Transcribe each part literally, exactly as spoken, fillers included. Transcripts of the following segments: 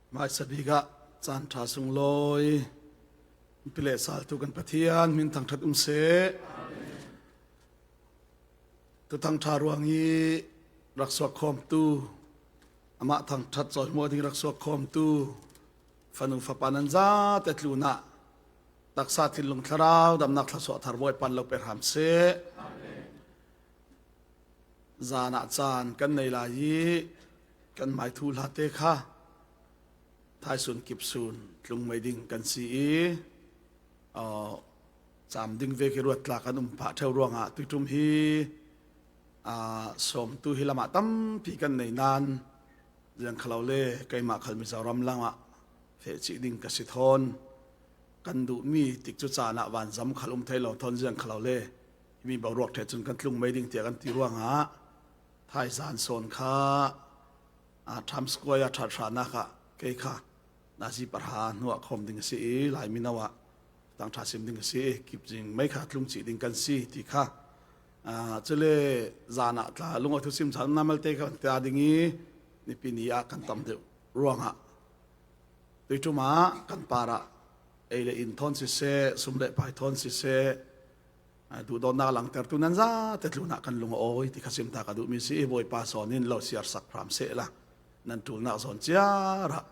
Hmaisa bikah caan ṭha sunglawi pi leh saltu kan Pathian min thangṭhat um seh. Tu thangṭha ruang hi rak suak khawmtu, amah thangṭhat cawimawh ding rak suak khawmtu fanu fapa nan zate tlunah taksa thinlung thlarau damnak thluasuah thar Bawipa in lo pe hram seh. Zan ah caan kan nei lai i kan mai thuhlate kha thaisun kipsun tlung mai ding kan si i, aa, cam ding vek i ruat tla kan um pah ṭheu ruangah tuiṭum hi, aa, sawmtu hi lamah tampi kan nei nan ziang kha lo le keimah khal Mizoram lamah feh cih ding ka si thawn. Kan duhmi tikcu caan ah vanzam khal um thei lo thawn ziang kha lo le himi boruak ṭheh cun kan tlung mai ding tiah kan ti ruangah thaizan sawn kha, aa, Times Square a ṭhat hranak ah kei kha nazi pahra hnuah khawm ding a si i Lai mino ah tangṭha sim ding a si i kip zing mai kha tlung cih ding kan si ti kha, aa, cule zan ah tla lung a thusim chan na malte kan ta ding i nipi ni ah kan tam deuh ruangah tuiṭum ah kan parah ei le in thawn siseh, sum le pai thawn siseh, aa, duhdawtnak langtertu nan zate tlunah kan lung a awi ti kha sim ta ka duhmi si i Bawipa sawn in lo siarsak hram seh la nan ṭulnak zawn ciar ah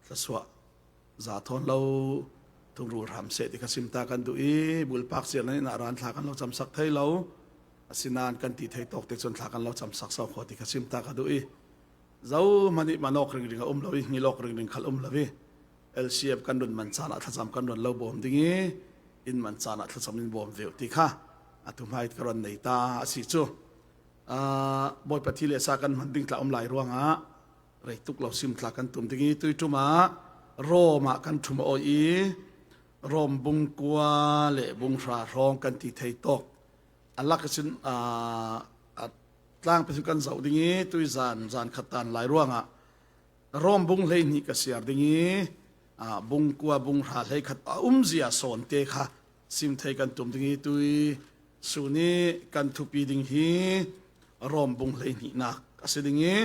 thluasuah za thawn lo thungrul hram seh ti kha sim ta kan duh i bulpak siar nan in ah ran thla kan lo camsak thei lo. Asinain kan ti thei tawk te cun thla kan lo camsak so kho ti kha sim ta ka duh i zohman i man awk ringring a um lo i ngil awk ringring khal um lo i L C F kan run man caan ah thlacam kan run lo bawm ding i in man caan ah thlacam in bawm ve uh ti kha a thuhmai ka run nei ta a si cu. Aa, Bawipa thi le sa kan hman ding tla um lai ruangah rei tuk lo sim tla kan tum ding i tuiṭum ah Rom ah kan ṭhum a awi i Rom bung kua le bung hra hrawng kan ti thei tawk. A lak a sin, aa, a tlangpi sin kan zoh ding i tui zan, zan khat tan lai ruangah Rom bung hleihnih ka siar ding i, aa, bung kua bung hra hleikhat a umzia sawnte kha sim thei kan tum ding i tui sun i kan thupi ding hi Rom bung hleihnihnak a si ding i,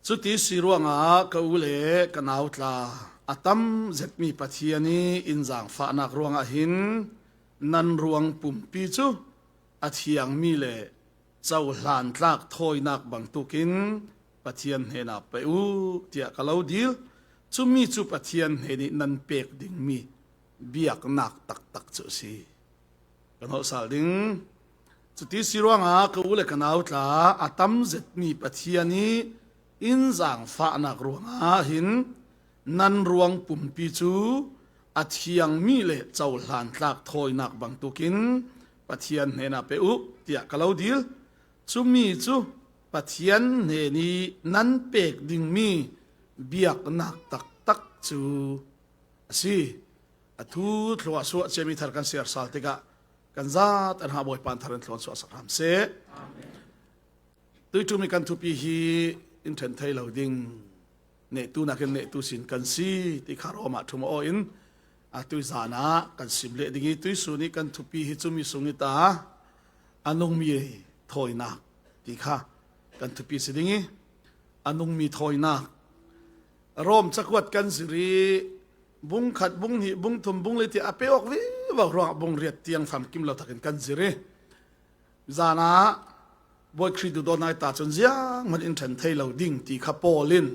cuti si ruangah ka u le ka nau tla, a tam zetmi Pathian i in zaangfahnak ruangah hin nan ruang pumpi cu a thiangmi le cohlan tlak thawinak bangtukin Pathian hnenah pe uh, tiah ka lo dil. Cumi cu Pathian hnen i nan pek dingmi biaknak taktak cu a si. Kan holh sal ding. Cuti si ruangah ka u le ka nau tla, a tam zetmi Pathian i in zaangfahnak ruangah hin nan ruang pumpi cu a thiangmi le cohlan tlak thawinak bangtukin Pathian hnenah pe uh, tiah ka lo dil. Cumi cu Pathian hnen i nan pek dingmi biaknak taktak cu a si. A thu thluahsuah ciami thar kan siar sal tikah kan zate hna Bawipa in thar in thluahsuah sak hram seh. Tuiṭum i kan thupi hi in ṭhen thei lo ding nehtu nakin nehtu sin kan si ti kha Rom ah ṭhum a awi in, a tuizan ah kan sim leh ding i tuisun i kan thupi hi cumi sung i ta a nungmi thawinak ti kha kan thupi si ding i, a nungmi thawinak Rom cakuat kan zir i bung khat, bung hnih, bung thum, bung li tiah a pe awk vivo ruangah bung riat tiang famkim lo takin kan zir i, zan ah Bawi Khrih duhdawtnak i ta cun zianghman in ṭhen thei lo ding ti kha Paul in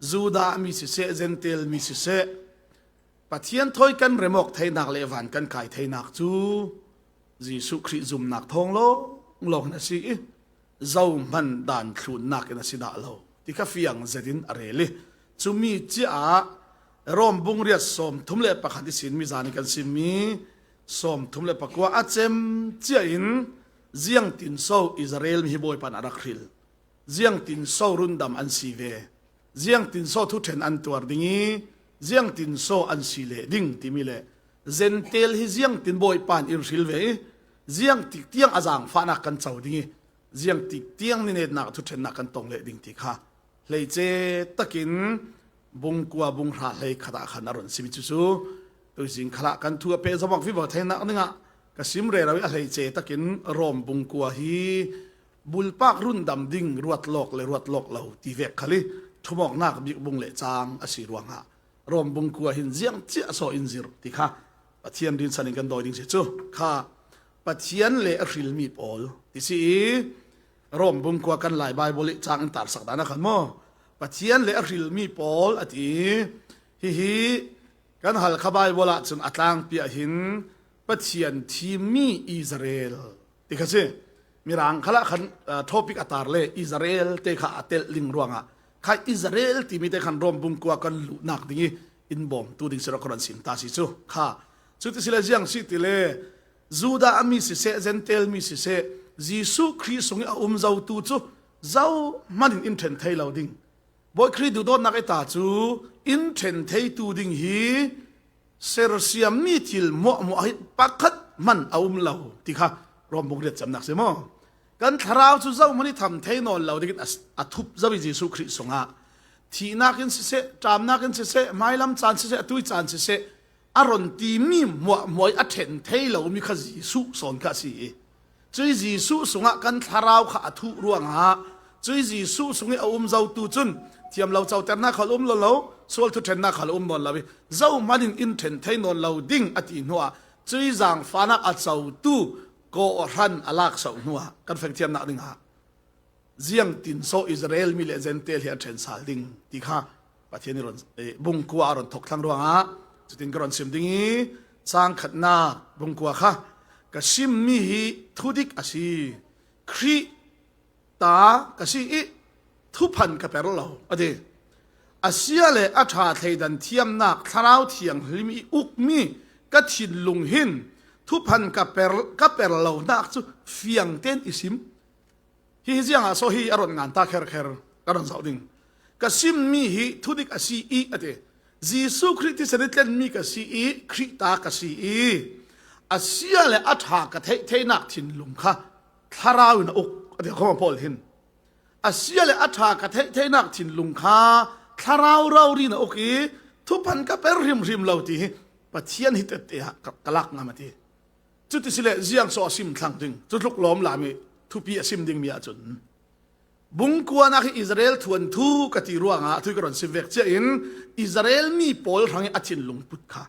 Judah mi siseh, Jentail mi siseh, Pathian thawi kan rem awk theinak le van kan kai theinak cu Jesuh Khrih zumnak thawng lawnglawng in a si i, zohman dan thlunnak in a si dah lo ti kha fiang zetin a rel i, cumi cia ah Rom bung riat sawmthum le pakhat i sin mi zan i kan simmi sawmthum le pakua a cem cia in ziangtin so Israel mi hi Bawipa in a rak hril, ziangtin so rundam an si ve, ziangtin so thuṭhen an tuar ding i, ziangtin so an si leh ding timi le Jentail hi ziangtin Bawipa in in hril ve i, ziangtik tiang a zaangfahnak kan co ding i, ziangtik tiang ninetnak thuṭhennak kan tong leh ding ti kha hleice takin bung kua bung hra hleikhat ah khan a run simi cucu tuizing khalah kan thu a pehzom awk vivo theinak dingah ka sim rero i a hleice takin Rom bung kua hi bulpak rundam ding ruatlawk le ruatlawk lo ti vek khal i Thumawknak bik bung le cang a si ruangah Rom bung kua hin ziang ciah saw in zirh ti kha Pathian rinsan in kan dawi ding si cu kha Pathian le a hrilmi pawl ti si i Rom bung kua kan Lai Baibal i cang in tarsak dan a khan maw Pathian le a hrilmi pawl a ti i hihi kan Halkha Baibal ah cun a tlangpi ah hin Pathian thimmi Israel ti kha si. Mirang khalah khan ah, topic a tar le Israel te kha a telh ding ruangah kha Israel timi te khan Rom bung kua kan luhnak ding i in bawmtu ding si rawh ka ron sim ta si cu kha. Cuti si le ziang si ti le Judah mi siseh, Gentile mi siseh, Jesuh Khrih sungih a um zotu cu zohman in in ṭhen thei lo ding. Bawi Khrih duhdawtnak i ta cu in ṭhen theitu ding hi sersiammi thil hmuahhmuah hi pakhat hman a um lo ti kha Rom bung riat camnak si maw? Kan thlarau cu zohman i tham thei nawn lo dingin a, a thup zo i Jesuh Khrih sungah thihnak in siseh, ṭamnak in siseh, hmailam caan siseh, atu i caan siseh, a ron timi hmuahhmuah i a ṭhen thei lomi kha Jesuh sawn kha a si i cui Jesuh sungah kan thlarau kha a thuh ruangah cui Jesuh sungih a um zotu cun thiam lo coternak khal um lo lo, sual thuṭhennak khal um nawn lo i zohman in in ṭhen thei nawn lo ding a ti hnuah cui zaangfahnak a cotu kawhhran a laksoh hnuah kan fengthiamnak dingah ziangtin saw Israel mi le Gentile hi a ṭhen sal ding ti kha Pathian i ron, eh, bung kua a ron thok thlang ruangah cutin ka ron sim ding i cang khatnak bung kua kha ka simmi hi thudik a si. Khrih ta ka si i thuphan ka per lo a ti. A sia le a ṭha thleidan thiamnak Thlarau Thianghlim i ukmi ka thinlung hin thuphan ka per, ka per lonak cu fiang tein i sim. Hi ziangah saw hi a ron ngan ta kherkher ka ron zoh ding. Ka simmi hi thudik a si i a ti. Jesuh Khrih thisen i tlenmi ka si i Khrih ta ka si i a sia le a ṭha ka theih theinak thinlung kha thlarau in a uk a ti khuama Paul hin. A sia le a ṭha ka theih theinak thinlung kha thlarau rori in a uk i thuphan ka per hrimhrim lo ti hi Pathian hi tette ah ka, ka lak ngam a ti. Cuti si le ziang saw a sim thlang ding cu tluk lawm lam i thupi a sim dingmi ahcun bung kuanak hi Israel thuanthu ka ti ruangah thu ka ron sim vek cia in Israel mi pawl hrang i a thinlung put kha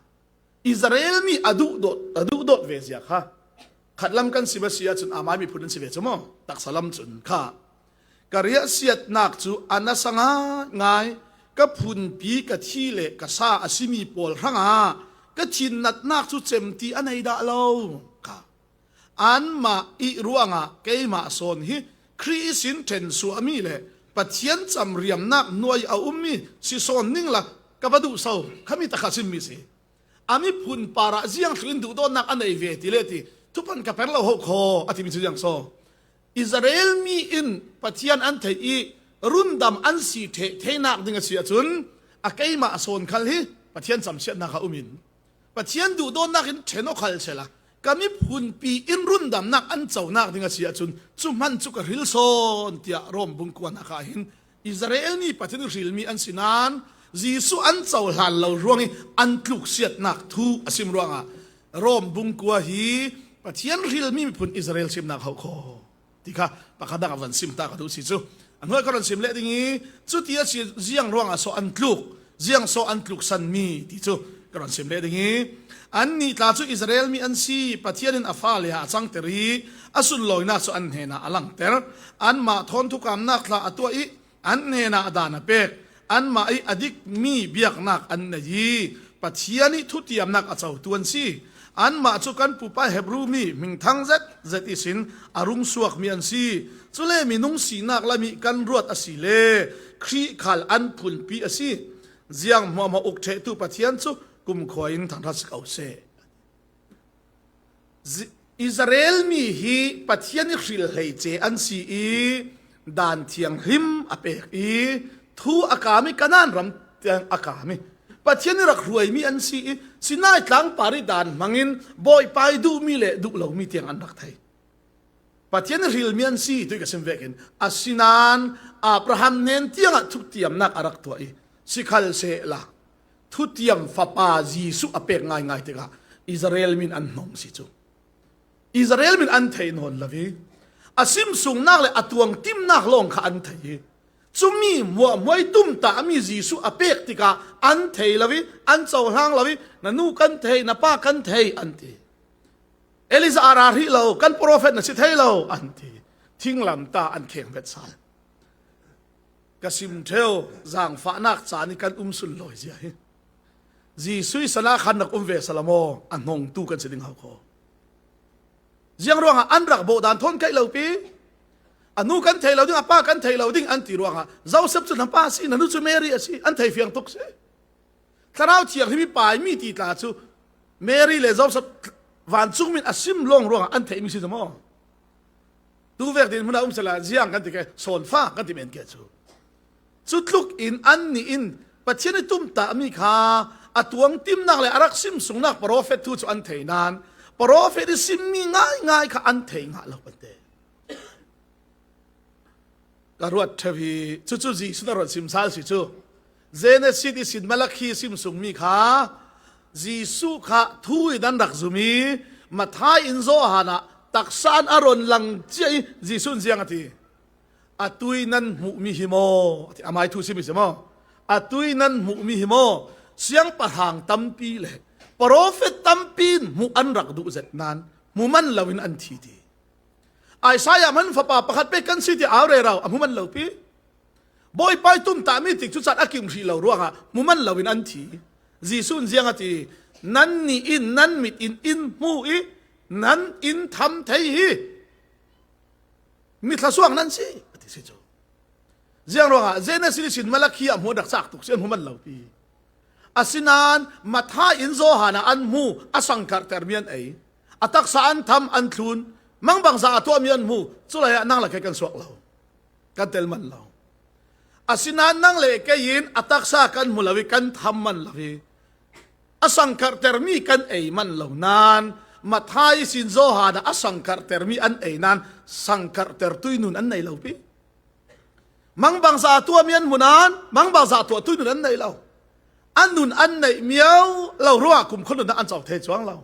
Israel mi a duhdawt, a duhdawt ve zia kha khatlam kan sim a si ahcun amai miphun an si ve cu maw taksa lam cun kha ka riahsiatnak cu a nasa ngaingai, ka phunpi ka thi le ka sa a simi pawl hrangah ka thinnatnak cu cemti a nei dah lo. Kha anmah i ruangah keimah sawn hi Khrih ihsin ṭhensuahmi le Pathian camriamnak nuai a ummi si sawn ningla ka va duh so khami takha simmi si. A miphun parah ziang thluh in duhdawtnak a nei ve ti le ti thuphan ka per lo ho kho a timi cu ziang so. Israel mi in Pathian an theih i rundam an si ṭheh theinak ding a si ahcun a keimah sawn khal hi Pathian camsiatnak a um in Pathian duhdawtnak in ṭhen aw khal sehla ka miphunpi in rundamnak an conak ding a si ahcun cu hman cu ka hril sawn tiah Rom bung kuanak ah hin Israel mi Pathian hrilmi an si nain Jesuh an cohlan lo ruangin an tluksiatnak thu a sim ruangah Rom bung kua hi Pathian hrilmi miphun Israel simnak ho kho ti kha pakhat dang a van sim ta ka duh si cu a hnuai ka ron sim leh ding i cuti a si ziang ruangah saw an tluk ziang saw an tluksanmi ti cu ka ron sim leh ding i annih tla cu Israel mi an si Pathian in a fale ah a cangter i a sunlawinak cu an hnenah a langter anmah thawn thukamnak tla a tuah i an hnenah dan a pek, anmah i a dikmi biaknak an nei i Pathian i thutiamnak a cotu an si. Anmah cu kan pupa Hebru mi hmingthang zet zet ihsin a rung suakmi an si. Cule minung sinak lam i kan ruat a si le Khrih khal an phunpi a si. Ziang hmuahhmuah uk ṭhehtu Pathian cu kumkhua in thangṭhat si ko seh. Zi-, Israel mi hi Pathian i hril hleice an si i dan thianghlim a pek i thu a kam i Kanaan ram tiang a kam i Pathian i rak hruaimi an si i Sinai tlang par i dan hmangin Bawipa i duhmi le duh lomi tiang an rak thei. Pathian i hrilmi an si, tu i ka sim vekin. Asinain Abraham hnen tiangah thutiamnak a rak tuah i, sikhalsehla thutiam fapa Jesuh a pek ngaingai tikah Israel min an hnong si cu. Israel min an thei nawn lo i, a simsungnak le a tuangtimnak lawng kha an thei i, Cumi hmuahhmuah i tumtahmi Jesuh a pek tikah an thei lo i, an cohlang lo i, "Na nu kan thei, na pa kan thei," an ti. "Elijah a ra hrih lo, kan profet na si thei lo," an ti. Thinglamtah an kheng vetsal. Ka sim ṭheu, zangfahnak caan i kan um sunlawi zia hi. Jesuh i san ah khan rak um ve sala maw, a hnongtu kan si ding hau kho. Ziang ruangah an rak bawh dan thawn kaih lo pi. "A nu kan thei lo ding, a pa kan thei lo ding," an ti ruangah, "Joseph cu na pa a si, na nu cu Mary a si," an thei fiang tuk si. Thlarau Thianghlim i paimi ti tla cu Mary le Joseph vancung min a sim lawng ruangah an theihmi si cu maw? Tuvek din hmun ah um sehla, ziang kan ti ke, sawnfa kan ti men ke cu. Cutluk in annih in Pathian i tumtahmi kha a tuangtimnak le a rak simsungnak profet thu cu an thei nain, profet i simmi ngaingai kha an thei ngah lo pante. Ka ruat ṭheu hi, cucu Jesuh na ruat sim sal si cu. Genesis i sin Malakhi simsungmi kha Jesuh kha thu in an rak zum i, Matthai in Johan ah taksa in a ron lang cia i, Jesuh in ziang a ti? "Atu i nan hmuhmi hi maw?" a ti. Amai thu simi si maw? "Atu i nan hmuhmi hi maw? Siangpahrang tampi le profet tampi in hmuh an rak duh zet nain hmu man loin an thi," ti. Isaiah hman fapa pakhat pek kan si ti au rero a hmu man lo pi. Bawipa i tumtahmi tik cu caan a kim hrih lo ruangah hmu man loin an thi. Jesuh in ziang a ti? "Nannih in nan mit in in hmu i nan in tham thei hi. Mi thlasuak nan si," a ti si cu. Ziang ruangah Genesis i sin Malakhi ah hmuh rak cak tuk si, an hmu man lo pi. Asinain Matthai in Johan ah an hmu, a sangkarhtermi an ei. A taksa an tham, an thlun, mangbangza a tuahmi an hmu, culai ah nang le kei kan suak lo, kan tel man lo. Asinain nang le kei in a taksa kan hmu lo i kan tham man lo i a sangkarhtermi kan ei man lo nain, Matthai i sin Johan ah a sangkarhtermi an ei nain, sangkarhtertu i nun an nei lo pi. Mangbangza tuahmi an hmu nain, mangbangza tuahtu i nun an nei lo. A nun an neih mio lo ruangah kumkhua nunnak an co thei cuang lo.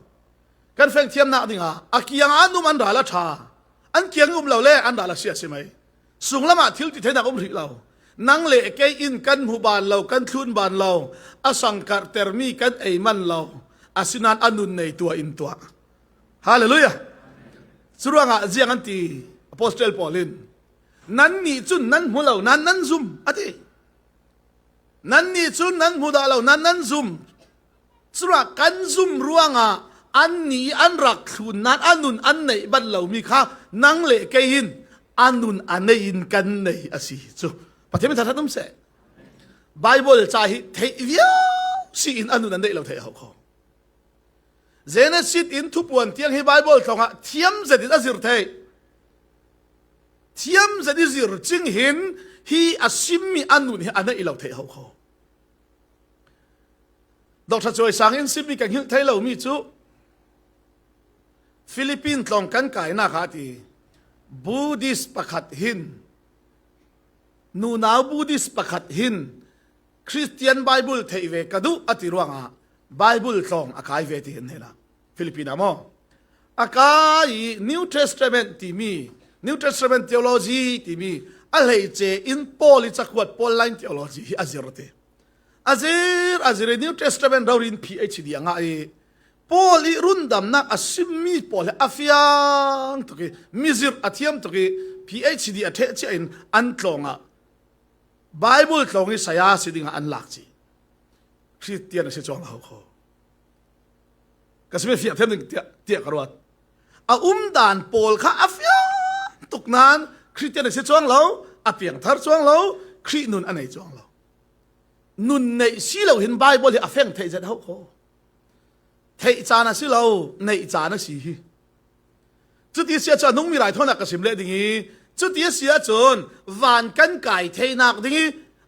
Kan fengthiamnak dingah a kiangah an um an ral a ṭha, an kiang i um lo le an ral a sia si mai. Sunglamah thil ti theinak um hrih lo. Nang le kei in kan hmu ban lo, kan thlun ban lo, a sangkarhtermi kan ei man lo, asinain a nun nei tuah in tuah. Hallelujah! Curuangah ziang an ti, Apostle Paul in, "Nannih cun nan hmu lo nain nan zum," a ti. "Nannih cun nan hmu dah lo nain nan zum." Curuangah kan zum ruangah annih an rak thlun nain a nun an neih ban lomi kha nang le kei in a nun a nei in kan nei a si cu. Pathian min thangṭhat um seh. Bible ca hi theih viau si in a nun an neih lo theih a hau kho. Genesis in Thupuan tiang hi Bible tlawngah thiam zet in a zir theih. Thiam zet i zir cing hin hi a simmi a nun hi a neih lo theih a hau kho. Doctor Cuai Sang in simmi kan hngilh thei lomi cu Philippine tlawng kan kainak ah a ti, Buddhist pakhat hin, nunau Buddhist pakhat hin Christian Bible theih ve ka duh a ti ruangah Bible tlawng a kai ve ti hin hela, Philippine ah maw? A kai i New Testament timi, New Testament theology timi a hleice in Paul i cakuat Pauline theology hi a zir ti. A zir, a zir i New Testament rori in P H D a ngah i Paul i rundamnak a simmi pawl hi a fiang tuk i, mizirh a thiam tuk i, P H D a ṭheh cia in an tlawngah Bible tlawng i saya si dingah an lak ci. Christian a si cuang lo kho. Ka simi fiang thiam ding tiah, tiah ka ruat. A umdan pawl kha a fiang tuk nain Christian a si cuang lo, a piangthar cuang lo, Khrih nun a nei cuang lo. Nun neih si lo hin Bible hi a feng theih zet hauh kho. Theih caan a si lo, neih caan a si hi. Cuti a si ahcun a nungmi raithawinak ka sim leh ding i, cuti a si ahcun van kan kai theinak ding i,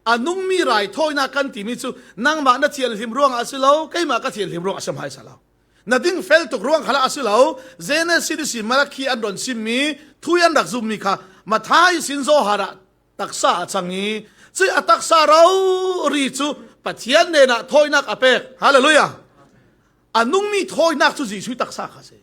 a nungmi raithawinak kan timi cu nangmah na thianhlim ruangah a si lo, keimah ka thianhlim ruangah a si hmaisa lo. Na ding fel tuk ruang khalah a si lo, Genesis i sin Malakhi an ron simmi, thu i an rak zummi kha Matthai i sin Johan ah taksa a cang i, cuih a taksa rori cu Pathian hnenah thawinak a pek. Hallelujah! A nungmi thawinak cu Jesuh taksa kha a si.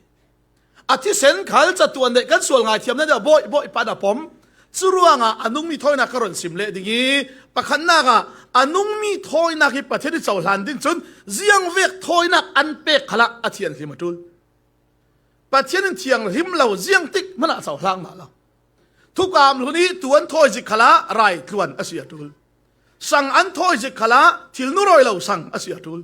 A thisen khal catuan deh kan sual ngaithiamnak deuh Bawi, Bawipa na pom. Curuangah a nungmi thawinak ka rawn sim leh ding i, pakhatnakah a nungmi thawinak hi Pathian i cohlan ding cun ziangvek thawinak an pek khalah a thianhlim a ṭul. Pathian in thianghlim lo ziangtik hmanah cohlang hna lo. Thukam hlun i tu an thawi zik khalah raitluan a si a ṭul. Sang an thawi zik khalah thil nurawi lo sang a si a ṭul.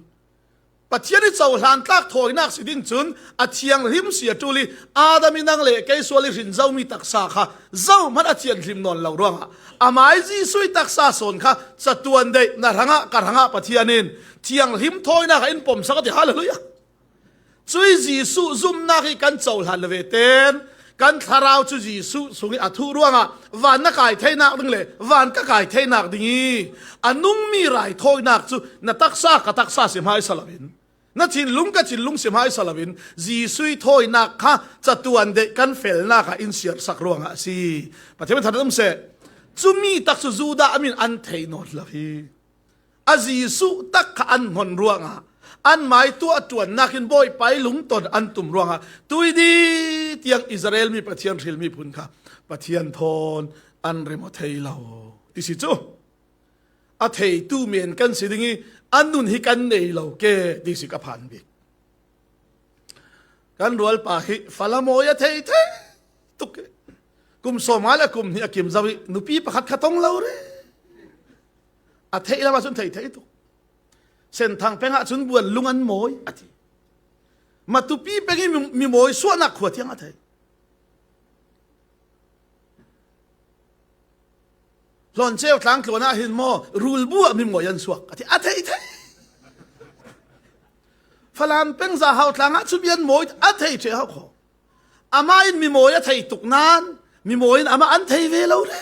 Pathian i cohlan tlak thawinak si ding cun a thianghlim si a ṭul i, Adam i nang le kei sual i hrin zomi taksa kha zohman a thianghlim nawn lo ruangah amai Jesuh i taksa sawn kha catuan deih na hrangah ka hrangah Pathian in thianghlim thawinak ah in pomsak a ti. Hallelujah! Cui Jesuh zumnak hi kan cohlan lo ve ten, kan thlarau cu Jesuh sung i a thuh ruangah van na kai theinak ding le van ka kai theinak ding i a nungmi raithawinak cu na taksa ka taksa si hmaisa loin, na thinlung ka thinlung si hmaisa loin Jesuh i thawinak kha catuan deih kan felnak ah in siarsak ruangah a si. Pathian min thangṭhat um seh. Cumi tak cu Judah a min an thei nawn lo hi. A Jesuh tak kha an hnon ruangah anmai tuah ṭuannak in Bawipa i lungton an tum ruangah tuidi tiang Israel mi Pathian hrilmi phun kha Pathian thawn an rem aw thei lo ti si cu. A theitu men kan si ding i a nun hi kan nei lo ke ti si ka phan bik. Kan rualpa hi Fala mawi a thei thei tuk. Kum sawmnga le kum hnih a kim zo i nupi pakhat kha tong lo re. A theih lam ahcun thei thei tuk. Senthang peng ahcun buan lung an mawi a ti. Matupi peng i mi, mi mawi suahnak khua tiang a thei. Hlawnceu tlang tluan ah hin maw rulbu ah mi mawi an suak a ti, a thei thei. Falam peng Zahau tlang ah cu mi an mawi a thei ṭheh hau kho. Amah in mi mawi a thei tuk nan mi mawi in amah an thei ve lo le.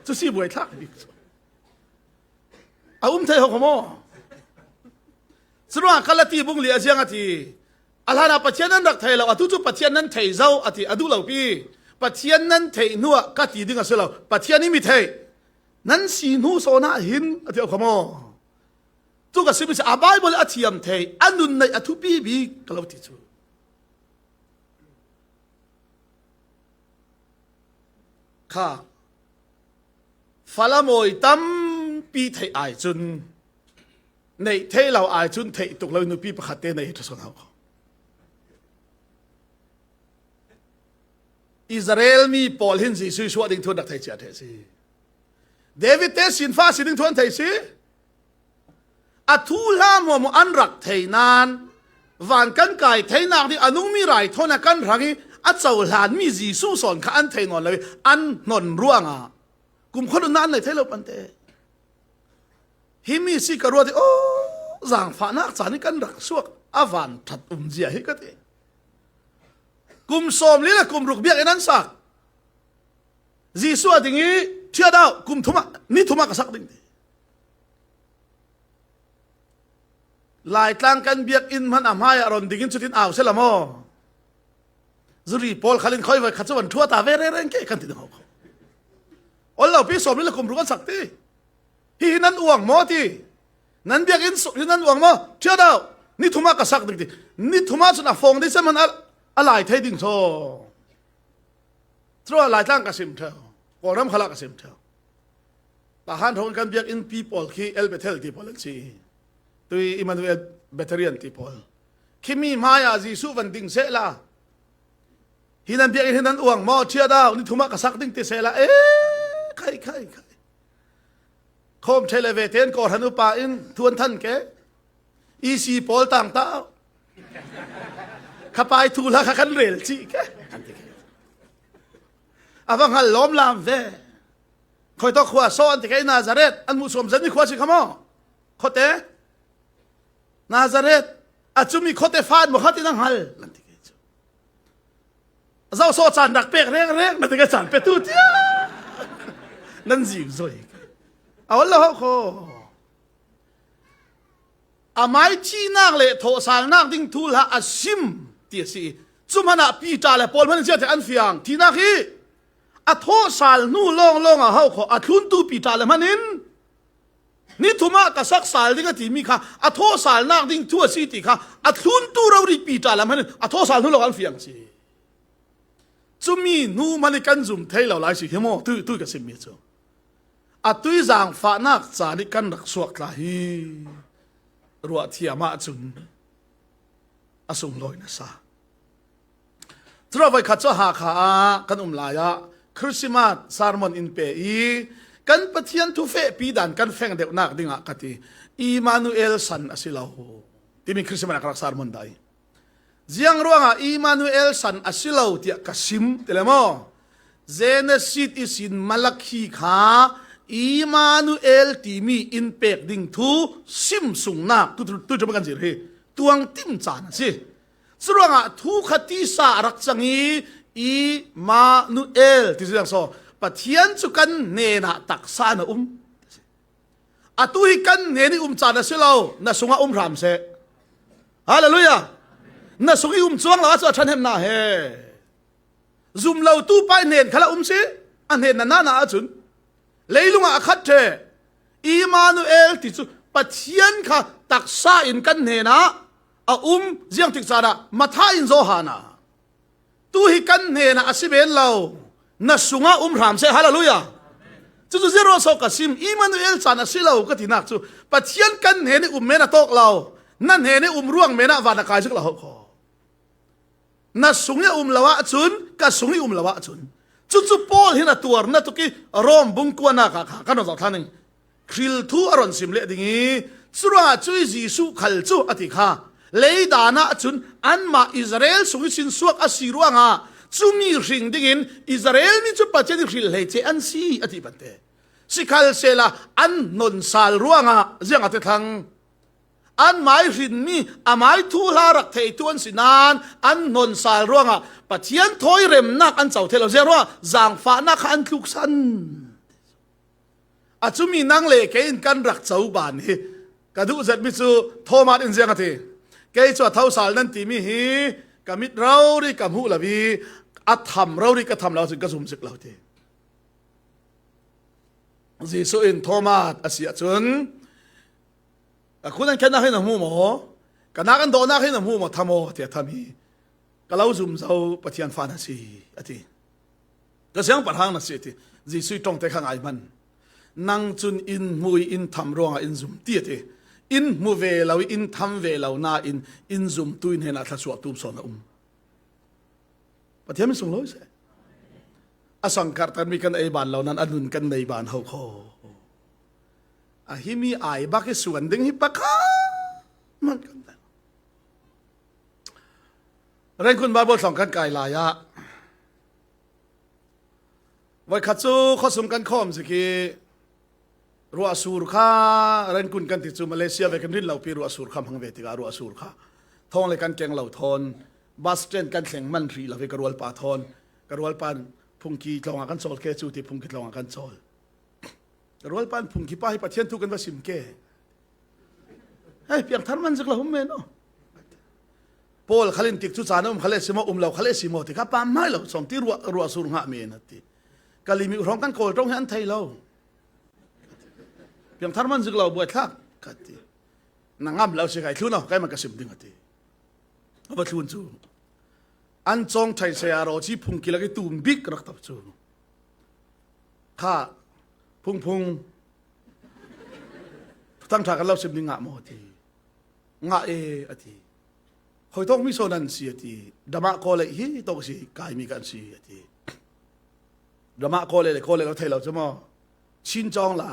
Cu si buai thlak bik cu. A um thei hau kho maw? Curuangah Kalati bung li a ziang a ti. A hlanah Pathian nan rak thei lo, atu cu Pathian nan thei zo a ti, a duh lo pi. Pathian nan theih hnuah ka ti ding a si lo, Pathian i mi theih nan si hnu sawn ah hin a ti a kho maw? Tu ka sim i si, a Baibal a thiam thei, a nun neih a thupi bik ka lo ti cu. Kha fala mawi tampi theih ai cun, neih theih lo ai cun theih tuk lo nupi pakhat te nei hi ṭha sawn hau kho. Israel mi pawl hin Jesuh i suah ding thu an rak thei cia ṭheh si. David te sinfa si ding thu an thei si. A thuhla hmuahhmuah an rak thei nan, van kan kai theinak ding a nungmi raithawinak kan hrang i a cohlanmi Jesuh sawn kha an thei nawn lo i an hnon ruangah kumkhua nunnak an nei thei lo pante. Hi mi si ka ruat i aw, zaangfahnak caan i kan rak suak a van ṭhat umzia hi ka ti. Kum sawmli le kum ruk biakinn an sak. Jesuh a ding i ṭhiat au, kum thum ah, ni thum ah ka sak ding ti. Laitlang kan biakinn hmanh a hmai ah rawn ding in cutin au seh la maw? Zuri pawl khal in khoi voi khat cu van ṭhuat a ve rengreng ke kan ti ding hau kho. Ol lo pi sawmli le kum ruk an sak ti. Hi hi nan uang maw ti. Nan biakinn suk hi nan uang maw? Ṭhiat au. Ni thum ah ka sak ding ti. Ni thum ah cun a fawng ding seh hmanh a, a lai thei ding thaw. Curuangah Laitlang ka sim ṭheu, Kawlram khalah ka sim ṭheu. Tahan thawng kan biakinn pi pawl khi El Bethel ti pawl an si. Tui Emmanuel Betharian ti pawl. Khimi hmai ah Jesuh van ding seh la. Hi nan biakinn hi nan uang maw, ṭhiat au, ni thum ah ka sak ding ti seh la. Eh, khai, khai, khai. Khawm ṭheh le ve tein kawhhran upa in thu an than ke. E C pawl tang ta. Khapai thuhla kha kan rel cih ke. A va hngal lawm lam ve. Khuitawk khua saw an ti ke, Nazareth, an hmuh suam zenmi khua si kha maw? Khuate. Nazareth, a cumi khuate fan maw kha ti na hngal, nan ti ke cu. Zoso caan rak pek rengreng, na ti ke caan petu tia. Nan zing zoi. A ol lo hau kho. Amai thihnak le thawhsalnak ding thuhla a sim ti a si. Cu hmanh ah Piter le Paul hmanh in ziate an fiang. Thihnak hi a thawhsal hnu lawnglawng ah hau kho, a thluntu Piter le hmanh in ni thum ah ka sak sal ding a timi kha a thawhsalnak ding thu a si ti kha a thluntu rori Piter le hmanh in a thawhsal hnu lawng an fiang a si. Cumi hnu hmanh i kan zum thei lo lai si hi maw? Tui, tui ka simmi cu. A tui zaangfahnak caan i kan rak suak tla hi. Ruahthiam ahcun a sunglawi na sa. Curuah voikhat cu Hakha ah kan um lai ah Christmas sermon in pe i kan Pathian thufehpi dan kan feng deuhnak dingah ka ti. Immanuel san a si lo timi Christmas ah ka rak sermon dah i, ziang ruangah Immanuel san a si lo tiah ka sim ti le maw? Genesis ihsin Malakhi kha Immanuel timi in pek ding thu sim sungnak tu, tu, tu, tu kan zir hi tuang tim caan a si. Curuangah thu kha tisa a rak cang i, Immanuel ti cu ziang so, Pathian cu kan hnenah taksa na um. Atu hi kan hnen i um caan a si lo, na sungah um hram seh. Hallelujah! Na sung i um cuang lo ahcun a ṭhahnem hna he. Zum lo tu pa i hnen khal a um si, a hnen na na ahcun. Leilung ah a khat ṭheh. Immanuel ti cu Pathian kha taksa in kan hnenah a um, ziangtik caan ah Matthai in Johan ah. Tu hi kan hnenah a si men lo, na sungah um hram seh. Hallelujah! Cucu ziaruah so ka sim, Immanuel caan a si lo ka tinak cu Pathian kan hnen i um men a tawk lo, na hnen i um ruang men ah van a kai zik lo ho kho. Na sung i a um lo ahcun, ka sung i um lo ahcun. Cucu Paul hin a tuar na tuk i Rom bung kuanak ah kha kan rak zoh thla ning. Hril thu a ron sim leh ding i, curuangah cuih Jesuh khal cu a ti kha. Leidan ahcun anmah Israel sung i sinsuak a si ruangah cumi hring dingin Israel mi cu Pathian i hril hleice an si a ti pante. Sikhalsehla an hnonsal ruangah ziang a ti thlang. Anmah i hrinmi, amai thuhla rak theitu an si nain an hnonsal ruangah Pathian thawi remnak an co thei lo. Ziang ruangah zaangfahnak kha an tluksan. A cumi nang le kei in kan rak co ban hi ka duh zetmi cu Thomas in ziang a ti. Kei cu a thosal nan timi hi ka mit rori ka hmuh lo i a tham rori ka tham lo ahcun ka zum zik lo ti. Jesuh in Thomas a si ahcun, "Ka khun an khennak hi na hmu maw? Ka nak an dawhnak hi na hmu maw? Tham aw," tiah tham i, "Ka lo zum zo Pathian fa na si," a ti. "Ka siangpahrang na si," a ti. Jesuh i ṭongte kha ngai hmanh. "Nang cun in hmu i in tham ruangah in zum," ti a ti. In hmu ve lo i in tham ve lo nain in zumtu i hnenah thluachuah tum sawn a um. Pathian min sunglawi seh. A sangkarhtermi kan ei ban lo nain a nun kan nei ban ho kho. A himi ai bak i suan ding hi pakhat hmanh kan nei. Rengkun Baibal thlong kan kai lai ah voikhat cu khuasung kan khawm zik i, ruahsur kha, Rengkun kan ti cu Malaysia ve kan rin lo pi, ruahsur kha hmang ve tikah ruahsur kha thawng le kan keng lo thawn, bus stand kan thleng man hrih lo ve ka rualpa thawn, ka rualpa in phungki tlawng ah kan cawl ke cu ti, phungki tlawng ah kan cawl. Ka rualpa in phungki pa hi Pathian thu kan va sim ke. Hei, piangthar man zik lo hum men aw. Paul khal in tik cu caan a um khal e si maw, um lo khal e si maw, ti kha pam hmai lo, sawm ti ruah, ruah sur hngah men a ti. Ka limit hrawng kan kawl ṭong hi an thei lo. Piangthar man zik lo, buaithlak, ka ti. Na ngam lo si kai thlun aw, keimah ka sim ding a ti. A va thlun cu. An cawng ṭhai saya raw ci phungki lak i tum bik rak tap cu. Kha, phungphung. Thuthang ṭha kan lo sim ding ngah maw a ti. Ngah e a ti. Hoi tawk mi so nan si a ti. Dama kaw lei hi tawk si, kai mi kan si a ti. Dama kaw lei le kaw lei lo thei lo cu maw. Chin cawng la.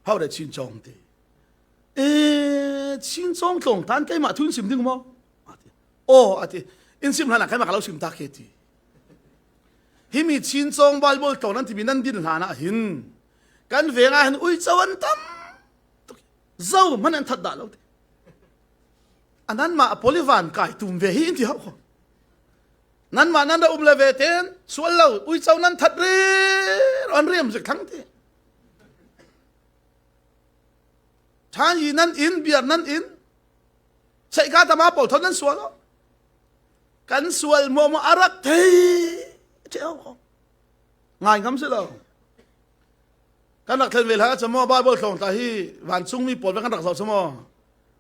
Hau de Chin cawng ti. E, Chin cawng tlawng tan keimah thu in sim ding maw? A ti. Aw, a ti. In sim hlanah keimah ka lo sim tak hi a ti. Himi Chin cawng Baibal tlawng nan timi nan din hlanah hin kan veng ah hin uico an tam tuk. Zo hmanh an that dah lo ti. A nanmah a polivan kai tum ve hi in ti hauh kho. Nanmah nan ra um le ve ten sual lo, uico nan that rero an riam zik thlang ti. Ṭhan yi nan in, biar nan in, seihka tama pawl thawn nan sual aw. Kan sual hmuahhmuah a rak thei ṭheh aw kho. Ngai ngam si lo. Kan rak thlen ve hlan ahcun maw, Baibal tlawng tla hi vancungmi pawl ve kan rak zoh cu maw,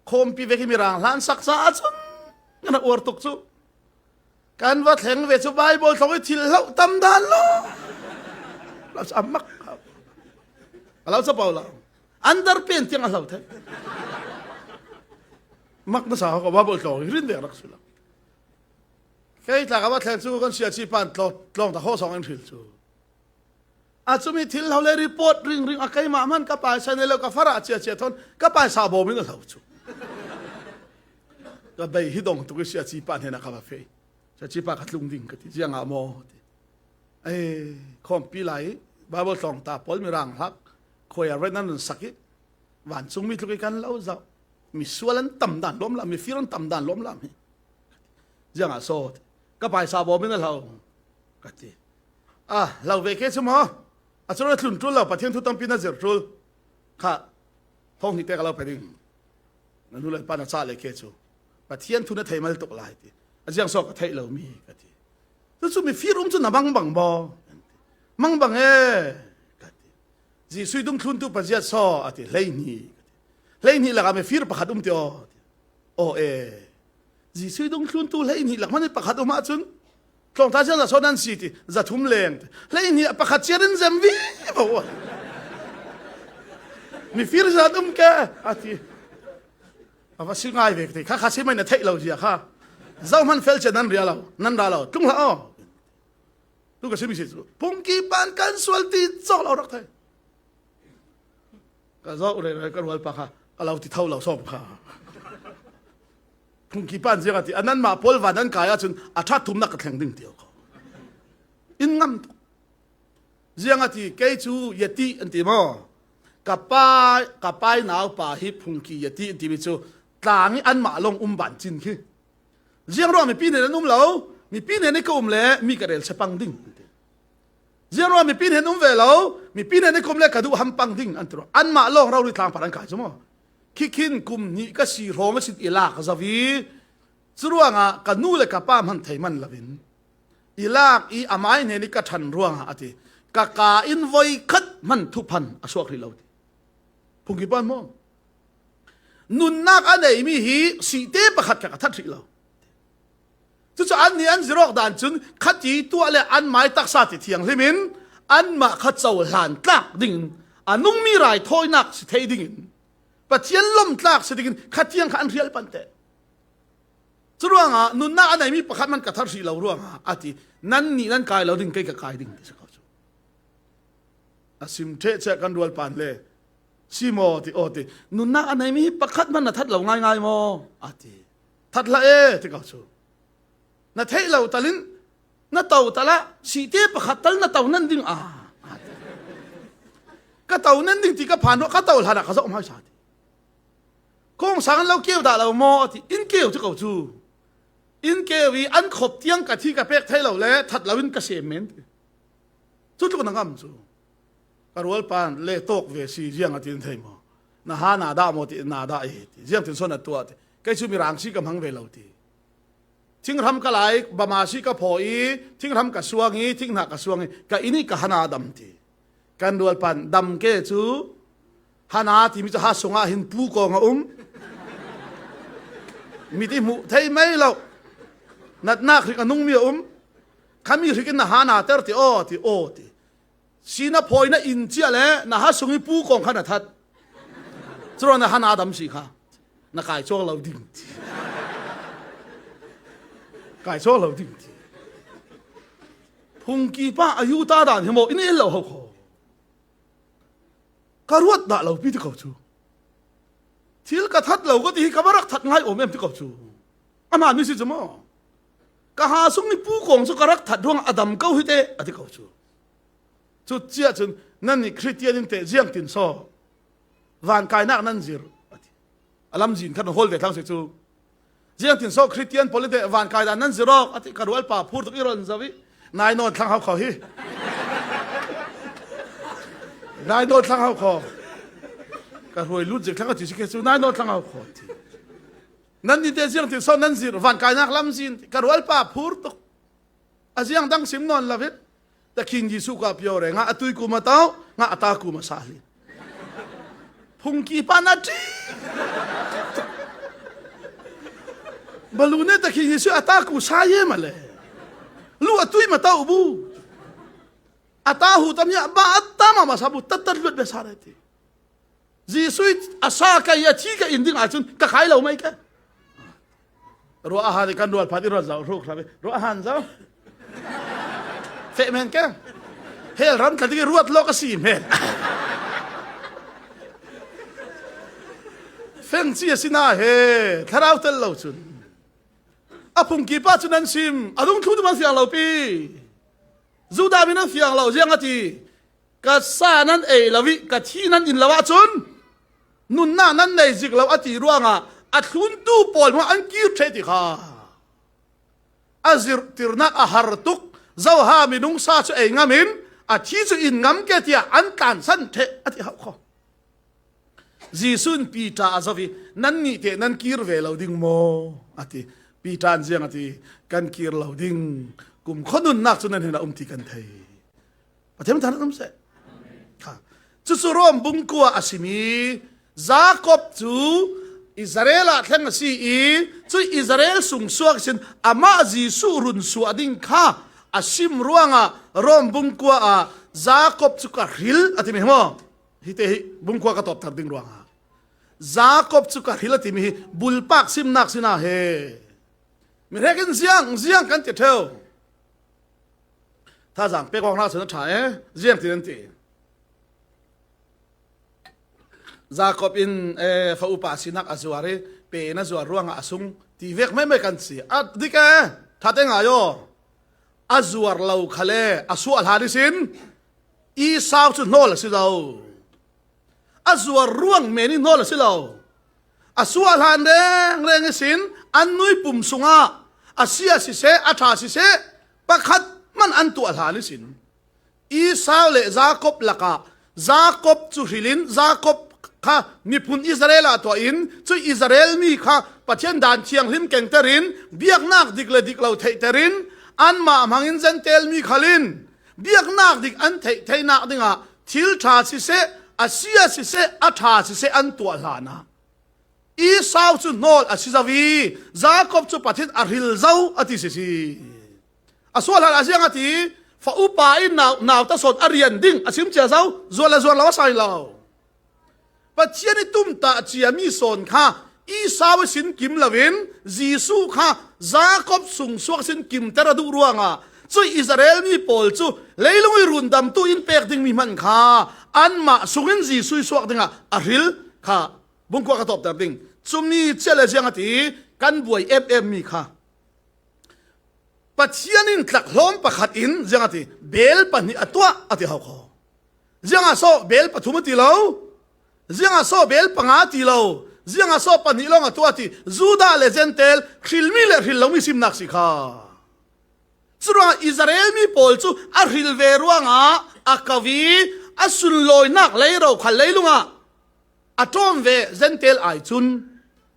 khawmpi vek hi mirang hlan saksa ahcun kan rak uar tuk cu. Kan va thleng ve chu Bible tlawng i thil hloh tam dan lo. Lo chu a mak. A lo chu pau lo. Underpant tiang a hlo thei. Mak nasa ho ka Bible tlawng i rin ve rak si lo. Kei tla ka va thleng chu kan siachi pan tlawng, tlawng ta ho sawng an hril chu. A chumi thil hlo le report ringring a keimah man ka paisa nei lo ka fara chia chia thawn ka paisa bawmin a hlo chu. Ka bei hi dong tuk i siachi pan hena ka va fei. Siachi pa ka tlung ding ka ti ziang a maw ti. Ei, khawmpi lai Bible tlawng ta pawl mi rang hlak. Khuai a ren an sak i. Vancung mi tluk i kan lo zau. Mi sual an tam dan lawm lam, mi fir an tam dan lawm lam hi. Ziang a sawt. Ka paisa bawmin a hlo. Ka ti. A, hlo ve kei chu maw. A chu na tlun tul lo, Pathian thu tampi na zir tul. Kha, thawng hnih te ka lo pe ding. Na nu le pa na cha le kei chu. Pathian thu na thei mal tuk lai ti. A ziang sawt ka theih lo mi ka ti. Chu chu mi fir um chu na mangbang maw. Mangbang e. Ka ti. Jesuh i dungthluntu paziat saw a ti, hleihnih. Hleihnih laka mi fir pakhat um ti aw. Aw e. Jesuh i dungthluntu hleihnih lak man i pakhat um ah chun. Tlawngta ziang za saw nan si ti, za thum leng ti. Hleihnih a pakhat chiat in zem vivo aw. Mi fir zat um ke, a ti. A va si ngai ve ti, kha kha si mai na theih lo zia kha. Zohman fel chiat nan ria lo, nan ra lo. Tlung hlah aw. Tu ka sim si chu. Phungki pan kan sual ti chawk lo rak thei. Ka zawh rei rei ka rual pa kha. Ka lo ti tho lo sawm kha. Phungki pan ziang a ti. A nan mah pawl van an kai a chun a that thumna ka thleng ding ti aw kha. In ngam tuk. Ziang a ti kei chu Yeti an ti maw. Ka pa, ka pai nau pa hi Phungki Yeti an ti mi chu. Tlang i an mah long um ban chin khi. Ziang ruang mipi hnen an um lo, mipi hnen i ka um le mi ka rel se pang ding. Ziang ruang mipi hnen um ve lo, mipi hnen i ka um le ka duh ham pang ding an ti ruang. An mah lawng rori tlang pan an kai chu maw. Khi khin kum hnih ka si hrawng a sin i lak zawi. Chu ruangah ka nu le ka pa man thei man lovin. I lak i a mai hnen i ka than ruangah a ti. Ka ka in voi khat man thuphan a suak hrih lo ti. Phungki pan maw. Nunnak a nei mi hi sihte pakhat kha ka that hrih lo. Chu chu an ni an zirawk dan chun khati tuah le an mai taksa ti thianghlimin anmah kha cohlan tlak dingin a nung mi raithawinak si thei dingin Pathian lom tlak si dingin khatiang kha an hrial pante. Chu ruangah nunnak a nei mi pakhat man ka that hrih lo ruangah a ti, nan nih nan kai lo ding kei ka kai ding ti si ko chu. A sim ṭheh chiah kan rual pan le. Si maw ti aw ti. Nunnak a nei mi hi pakhat man na that lo ngaingai maw? A ti. That hlah e ti ko chu. Na theih lo talin na to tala sihte pakhat tal na to nan ding a. A ti. Ka to nan ding ti ka phan ruah ka to hlanah ka zoh hmaisa ti. Kawng sang an lo keu dah lo maw? A ti. In keu ti ko chu. In keu i an khop tiang ka thi ka pek thei lo le that lo in ka sem men ti. Chu tluk na ngam chu. Ka rual pan le tawk ve si ziang a tin thei maw? Na ha na dah maw ti na dah e ti. Ziang tin sawn a tuah ti. Kei chu mirang si ka hmang ve lo ti. Thinghram ka lai, bama si ka phaw i, thinghram ka suang i, thinghna ka suang i, ka in i ka hana dam ti. Kan rual pan dam ke chu, hana ti mi chu ha sungah hin pu kawng a um. Mit i hmuh thei mai lo. Natnak hrik a nung mi a um. Khami hrik in na hana ter ti aw ti aw ti. Sina phawina in chiah le na ha sung i pu kawng kha na that. Churawh na hana dam si kha. Na kai chuak lo ding ti. Kai chuak lo ding ti. Phungki pa a yuta dan hi maw in el lo ho kho. Ka ruat dah lo pi ti ko chu. Thil ka that lo ka ti hi ka va rak that ngai awm em ti ko chu. Ama mi si chu maw. Ka ha sung i pu kawng chu ka rak that ruang a dam ko hi te a ti ko chu. Chu chiah chun nan ni Khristian in teh ziang tin saw. Vankainak nan zir. A ti. A lamzin khat hawl ve thlang si chu. Ziang tin saw Khristian pawl in teh vankai dan nan zir awk. A ti ka rual pa phur tuk i ron zo i. Nai nawn thlang hau kho hi. Nai nawn thlang hau kho. Ka hruai lut zik thlang a ti si ke chu nai nawn thlang hau kho ti. Nan ni teh ziang tin saw nan zir vankainak lamzin ti. Ka rual pa phur tuk. A ziang dang sim nawn lo vit. Takhin Jesuh ka pio re, ngah a tui kum a tau, ngah a ta kum a sa hlin. Phungki pa na ti. Balune takhin Jesuh a ta ku sa ye ma le. Lu a tui ma tau bu. A ta hu tam ya ba a ta ma ma sa bu tat tat luat be sa re ti. Jesu i a sa ka i a thi ka in ding a chun ka khai lo mai ka. Ruah a han i kan rual phat i ruat zau ruk ra be. Ruah a han zau. Feh men ka. Hel ram tla ding i ruat lo ka si men. Feng chi a si na he. Thlarau tel lo chun. A phungki pa chun an sim. A dungthlung tu man fiang lo pi. Judah min an fiang lo ziang a ti. Ka sa nan ei lo i, ka thi nan in lo ah chun, nunna nan nei zik lo a ti ruangah, a thluntu pawl hmang an kir ṭheh ti kha. A zirhtirnak a har tuk, Zoha minung sa chu ei ngamin, a thi chu in ngam ke tiah an tlansan ṭheh a ti hauh kho. Jesuh in Peter a zoh i, "Nannih teh nan kir ve lo ding maw?" a ti. Peter in ziang a ti, "Kan kir lo ding. Kum khuanunnak cu nan hnenah um ti kan thei." Pathian thangṭhat um seh. Kha. Cucu Rom bung kua a simi Jakob cu Israel ah thleng a si i, cu Israel sungsuak sin amah Jesuh run suah ding kha a sim ruangah Rom bung kua ah Jakob cu ka hril a timi hi maw? Hite hi bung kua ka tawpter ding ruangah Jakob cu ka hril a timi hi bulpak simnak sinahe. Mi hrekin ziang, ziang kan ti ṭheu. Thazang pek awknak cun a ṭha e, ziang ti nan ti. Jakob in, eh, fa upa sinak a zuar i, pe in a zuar ruangah a sung ti vek maimai kan si. A dik e, ṭha te ngai aw. A zuar lo khal e, a suah hlan ihsin, Esau cu hnawl a si lo. A zuar ruang men i hnawl a si lo. A suah hlan rengreng ihsin an nui pum sungah a sia siseh, a ṭha siseh, pakhat hmanh an tuah hlan ihsin Esau le Jakob lakah Jakob cu hrilin Jakob kha miphun Israel ah tuah in cu Israel mi kha Pathian dan thianghlim kengter in biaknak dik le dik lo theihter in anmah hmangin Jentail mi khal in biaknak dik an theih theinak dingah thil ṭha siseh, a sia siseh, a ṭha siseh an tuah hlanah Esau cu hnawl a si zo i Jakob cu Pathian a hril zo a ti sisi. A suah hlan a ziang a ti, fa upa in nau, nauta sawn a rian ding a sim cia zo, zuar le zuar lo a sai lo. Pathian i tumtah ciami sawn kha Esau i sin kim loin Jesuh kha Jakob sungsuak sin kimter a duh ruangah cuih Israel mi pawl cu leilung i rundamtu in pek dingmi hmanh kha anmah sungin Jesuh i suak dingah a hril kha bungkua ka tawpter ding. Cumi cia le ziang a ti kan buai emem mi kha Pathian in tlakhlawm pakhat in ziang a ti, bel pahnih a tuah a ti hau kho. Ziangah so bel pathum a ti lo, ziangah so bel panga a ti lo, ziangah so pahnih lawng a tuah a ti. Judah le Jentail, hrilmi le hril lomi simnak si kha. Curuangah Israel mi pawl cu a hril ve ruangah a kau i a sunlawinak leiro khal leilungah a ṭawm ve Jentail ai cun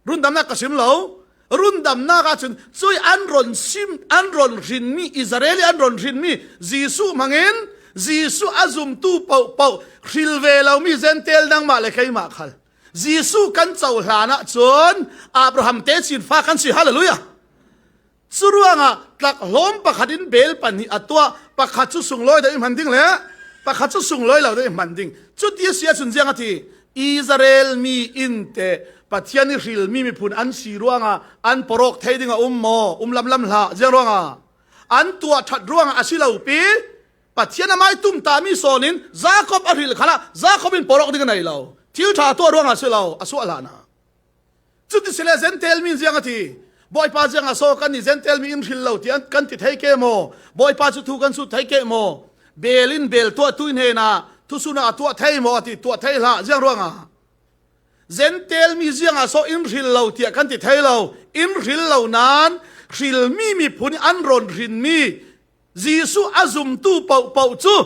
rundamnak ka sim lo. Rundamnak ahcun cuih an ron sim, an ron hrinmi, Israel i an ron hrinmi Jesuh hmangin Jesuh a zumtu pohpoh hril ve lomi Jentail nangmah le keimah khal Jesuh kan cohlan ahcun Abraham te cin fa kan si. Hallelujah! Curuangah tlakhlawm pakhat in bel pahnih a tuah, pakhat cu sunglawi deuh i hman ding le pakhat cu sunglawi lo deuh i hman ding. Cuti a si ahcun ziang a ti? Israel mi in teh Pathian i hrilmi miphun an si ruangah an porawk thei ding a um maw? Um lamlam hlah. Ziang ruangah an tuah ṭhat ruangah a si lo pi. Pathian amah i tumtahmi sawn in Jakob a hril khalah Jakob in porawk ding a nei lo. Thil ṭha tuah ruangah a si lo, a suah hlanah. Cuti si le Jentail mi ziang a ti? Bawipa, ziangah so kan i Jentail mi in hril lo tiah kan ti thei ke maw? Bawipa cu thu kan sut thei ke maw? Bel in bel tuahtu i hnenah thusun ah a tuah thei maw a ti, tuah thei hlah. Ziang ruangah Jentail mi ziangah so in hril lo tiah kan ti thei lo. In hril lo nain hrilmi miphun i an ron hrinmi Jesuh a zumtu pohpoh cu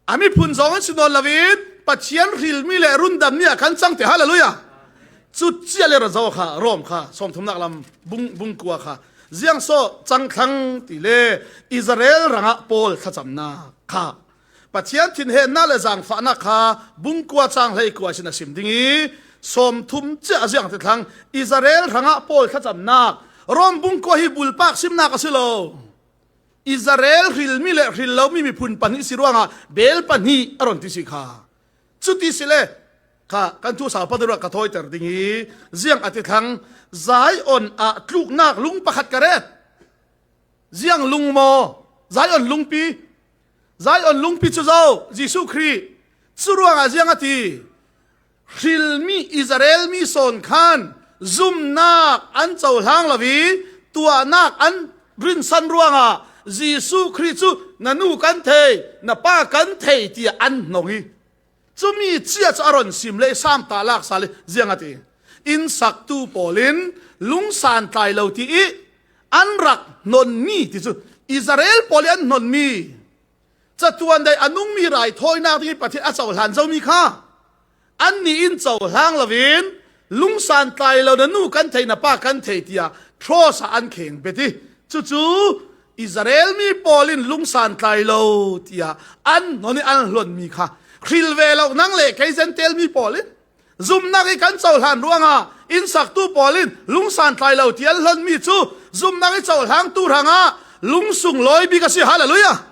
a miphun zong an si nawn loin Pathian hrilmi le rundammi ah kan cang te. Hallelujah! Cucia le ra zo kha, Rom kha, sawmthumnak lam bung, bung kua kha. Ziang so cang thlang ti le Israel rangah Paul thlacamnak kha. Pathian thinhennak le zaangfahnak kha bung kua cang hlei kua sin a sim ding i, sawmthum cia a ziang te thlang Israel rangah Paul thlacamnak, Rom bung kua hi bulpak simnak a si lo. Israel hrilmi le hril lomi miphun pahnih si ruangah bel pahnih a run ti si kha. Cuti si le kha kan thu sau pan ruah ka thawiter ding hi. Ziang a ti thlang, Zion ah tluknak lung pakhat ka ret. Ziang lung maw? Zion lungpi. Zion lungpi cu zo Jesuh Khrih. Cu ruangah ziang a ti? Hrilmi Israel mi sawn khan zumnak an cohlang lo i tuahnak an rinsan ruangah Jesuh Khrih cu na nu kan thei, na pa kan thei tiah an hnong i, cumi cia cu a run sim le i samtah lak sal i ziang a ti? Innsaktu pawl in lungsan tlai lo ti i an rak hnonmi ti cu Israel pawl i an hnonmi catuan dai a nungmi raithawinak ding i Pathian a cohlan zomi kha annih in cohlang loin lungsan tlai lo, na nu kan thei, na pa kan thei tiah cross ah an kheng bet i, cucu Israel mi pawl in lungsan tlai lo tiah an hnon i an hlonmi kha hril ve lo nang le kei Gentile mi pawl in zumnak i kan cohlan ruangah innsaktu pawl in lungsan tlai lo tiah an hlonmi cu zumnak i cohlang tu hrangah lungsung lawi bik a si. Hallelujah!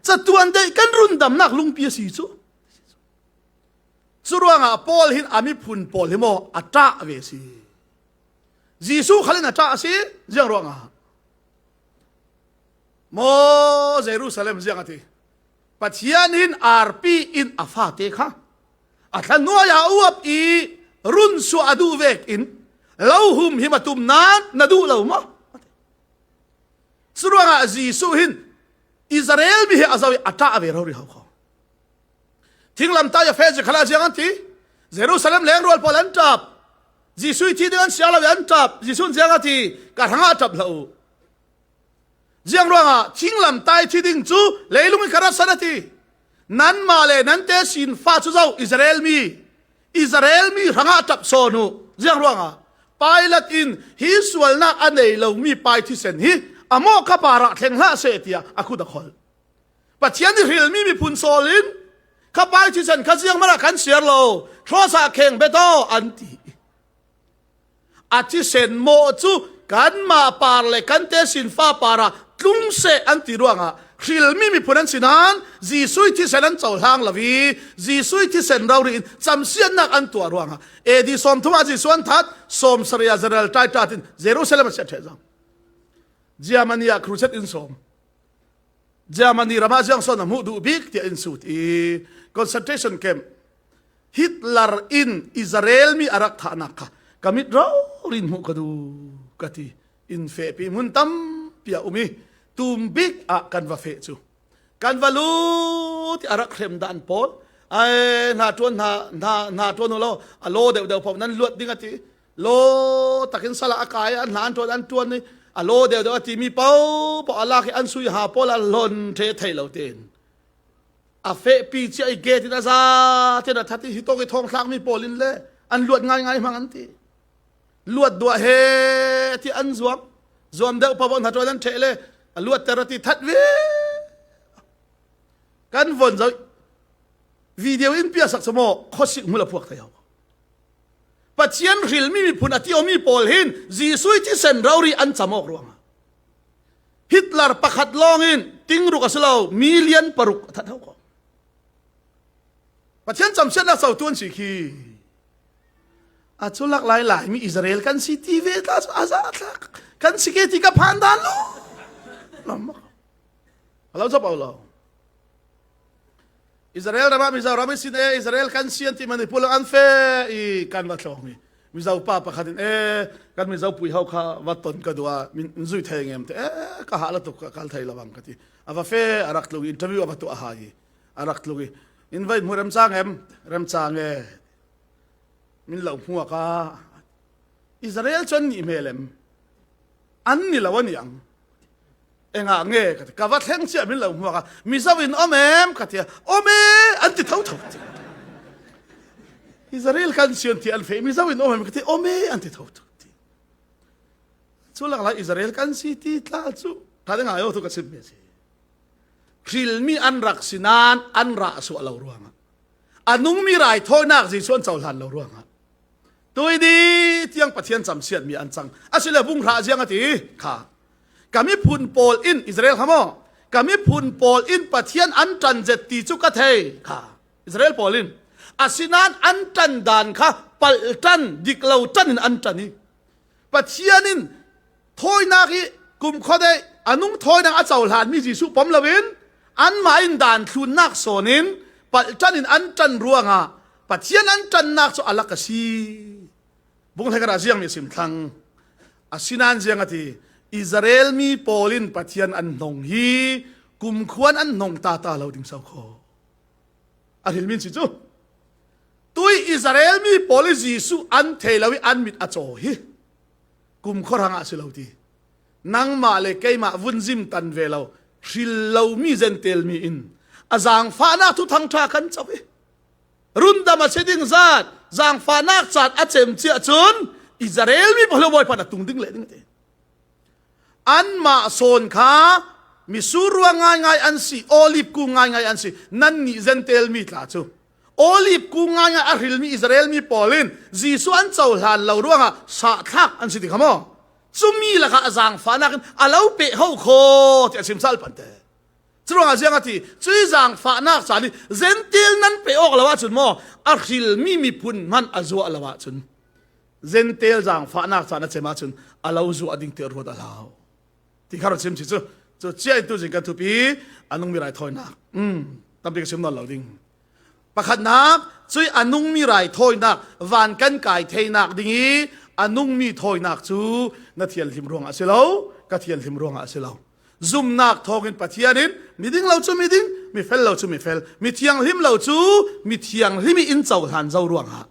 Catuan dai kan rundamnak lungpi a si cu. Cu ruangah Paul hin a miphun pawl hi maw a ṭah ve si. Jesuh khal in a ṭah a si. Ziang ruangah maw Jerusalem ziang a ti? Pathian hin arpi in a fate kha a thlanuai ah a uap i runsuah a duh vekin lo humhim a tum nain na duh lo maw? Curuangah Jesuh hin Israel mi hi a zoh i a ṭah ve rori ho kho. Thinglamtah i a feh zik khalah ziang an ti? Jerusalem lengrual pawl an ṭap. Jesuh i thih ding an siar lo i an ṭap. Jesuh in ziang a ti? Ka hrangah ṭap hlah u. Ziang ruangah thinglamtah i thih ding cu leilung i ka ratsan a ti? Nanmah le nan tesinfa cu zoh Israel mi, Israel mi hrangah ṭap sawn u. Ziang ruangah Pilat in hi sualnak a nei lomi pai thisen hi a mawh ka parah thleng hlah seh tiah a khut a kholh. Pathian i hrilmi miphun sawl in kha pai thisen kha ziang hmanah kan siar lo, cross ah kheng bet aw an ti. A thisen mawh cu kanmah par le kan tesinfa parah tlung seh an ti ruangah hrilmi miphun an si nain Jesuh i thisen an cohlang lo i Jesuh i thisen rori in camsiatnak an tuah ruangah A D sawmthum ah Jesuh an that, sawmsarih ah General Titus in Jerusalem a siat ṭheh zong. Germany ah crusade in sawm. Germany ramah ziang sawn a hmuh duh bik tiah in sut i concentration camp Hitler in Israel mi a rak thahnak kha ka mit rori in hmuh ka duh ka ti. In fehpi hmun tampi a um i tum bik ah kan va feh cu kan va lut i a rak hrem dan pawl ai hna ṭuan hna, hna, hna ṭuan u law a law deuhdeuh paoh nan luat ding a ti. Law takin sal ah a kai an hna an ṭuan an ṭuan i a law deuhdeuh a timi paohpaoh a lak i an sui ha pawl a hlon ṭheh thei lo tein a fehpi cia i get in a za tein a that i hi tawk i thawngthlak mi pawl in le an luat ngaingai hmang an ti. Luat duah he ti an zuam. Zuam deuh paohpaoh hna ṭuan an ṭheh le a luatter a ti that ve. Kan von zoh video in piahsak cu maw khuasik hmul a phuak thei ho. Pathian hrilmi miphun a ti awmi pawl hin Jesuh i thisen rori an cam awk ruangah Hitler pakhat lawngin tingruk a si lo million paruk a that ho ko. Pathian camsiatnak cotu an si khi a cu lak lailai mi Israel kan si ti ve tla cu a za thlak kan si ke ti ka phan dan lo. A lo cawp lo. Israel ramah Mizoram i sin e, Israel kan si an ti Manipur an feh i kan va thlawng i Mizo pa pakhat in e, kan Mizo pui ho kha va ton ka duh a, min zui thei ngem te e, ka hah la tuk ka kal thei lo ang ka ti. A va feh a rak tlung i interview a va tuah a hai i a rak tlung i in va in hmu remcang em? Remcang e. Min lo hmuak a, Israel cu an nih hmel em? An ni lo a ni ang. Engah nge ka ti, ka va thleng cia min lo hmuak a, Mizo in om em ka ti a, om e an ti thotho ti. Israel kan si an ti an feh, Mizo in om em ka ti, om e an ti thotho ti. Cu lak lai Israel kan si ti tla cu ṭha ding ngai aw tu ka chim ve si. Hrilmi an rak si nain an rah suah lo ruangah, a nungmi raithawinak Jesuh an cohlan lo ruangah, Tui ni tiang Pathian camsiat mi an cang. A si le bung hra ziang a ti kha. Ka miphun pawl in, Israel kha maw, ka miphun pawl in Pathian an ṭan zet ti cu ka thei kha. Israel pawl in. Asinain an ṭan dan kha palh ṭan, dik lo ṭan in an ṭan hi. Pathian in thawinak hi kumkhua dei a nung thawinak a cohlanmi Jesuh pom loin anmah in dan thlunnak sawn in palh ṭan in an ṭan ruangah Pathian an ṭannak cu a lak a si. Bung hleikhat ah ziangmi a sim thlang. Asinain ziang a ti, Israel mi pawl in Pathian an hnong hi kumkhuan an hnong ta ta lo ding so kho. A hrilmi in si cu, tui Israel mi pawl hi Jesuh an thei lo hi an mit a caw hi. Kumkhua hrangah a si lo ti. Nangmah le keimah vun zim tan ve lo, hril lomi Zentail mi in a zaangfahnak thuthang ṭha kan co hi. Rundam a si ding zat, zaangfahnak caan a cem ciah cun Israel mi pawl hi Bawipa in a tung ding leh ding a ti. Anmah sawn kha mitsur ruang ngaingai an si, olib kung ngaingai an si, nannih Zentail mi tla cu. Olib kung ngaingai a hrilmi Israel mi pawl in Jesuh an cohlan lo ruangah sahthlak an si ti kha maw? Cumi lakah a zaangfahnak in a lo peh ho kho ti a sim sal pante. Curuangah ziang a ti, cuih zaangfahnak caan hi Zentail nan peh awk lo ahcun maw, a hrilmi miphun hman a zuah lo ahcun Zentail zaangfahnak caan a cem ahcun a lo zuah ding ti ruat a hlau. Ti kha run sim si cu, cu cia in tuzing kan thupi, a nungmi raithawinak. Um, tampi ka sim nawn lo ding. Pakhatnak, cuih a nungmi raithawinak, van kan kai theinak ding i a nungmi thawinak cu na thianhlim ruangah a si lo, ka thianhlim ruangah a si lo. Zumnak thawngin Pathian in mi ding lo cu mi ding, mi fel lo cu mi fel, mi thianghlim lo cu mi thianghlim i in cohlan zo ruangah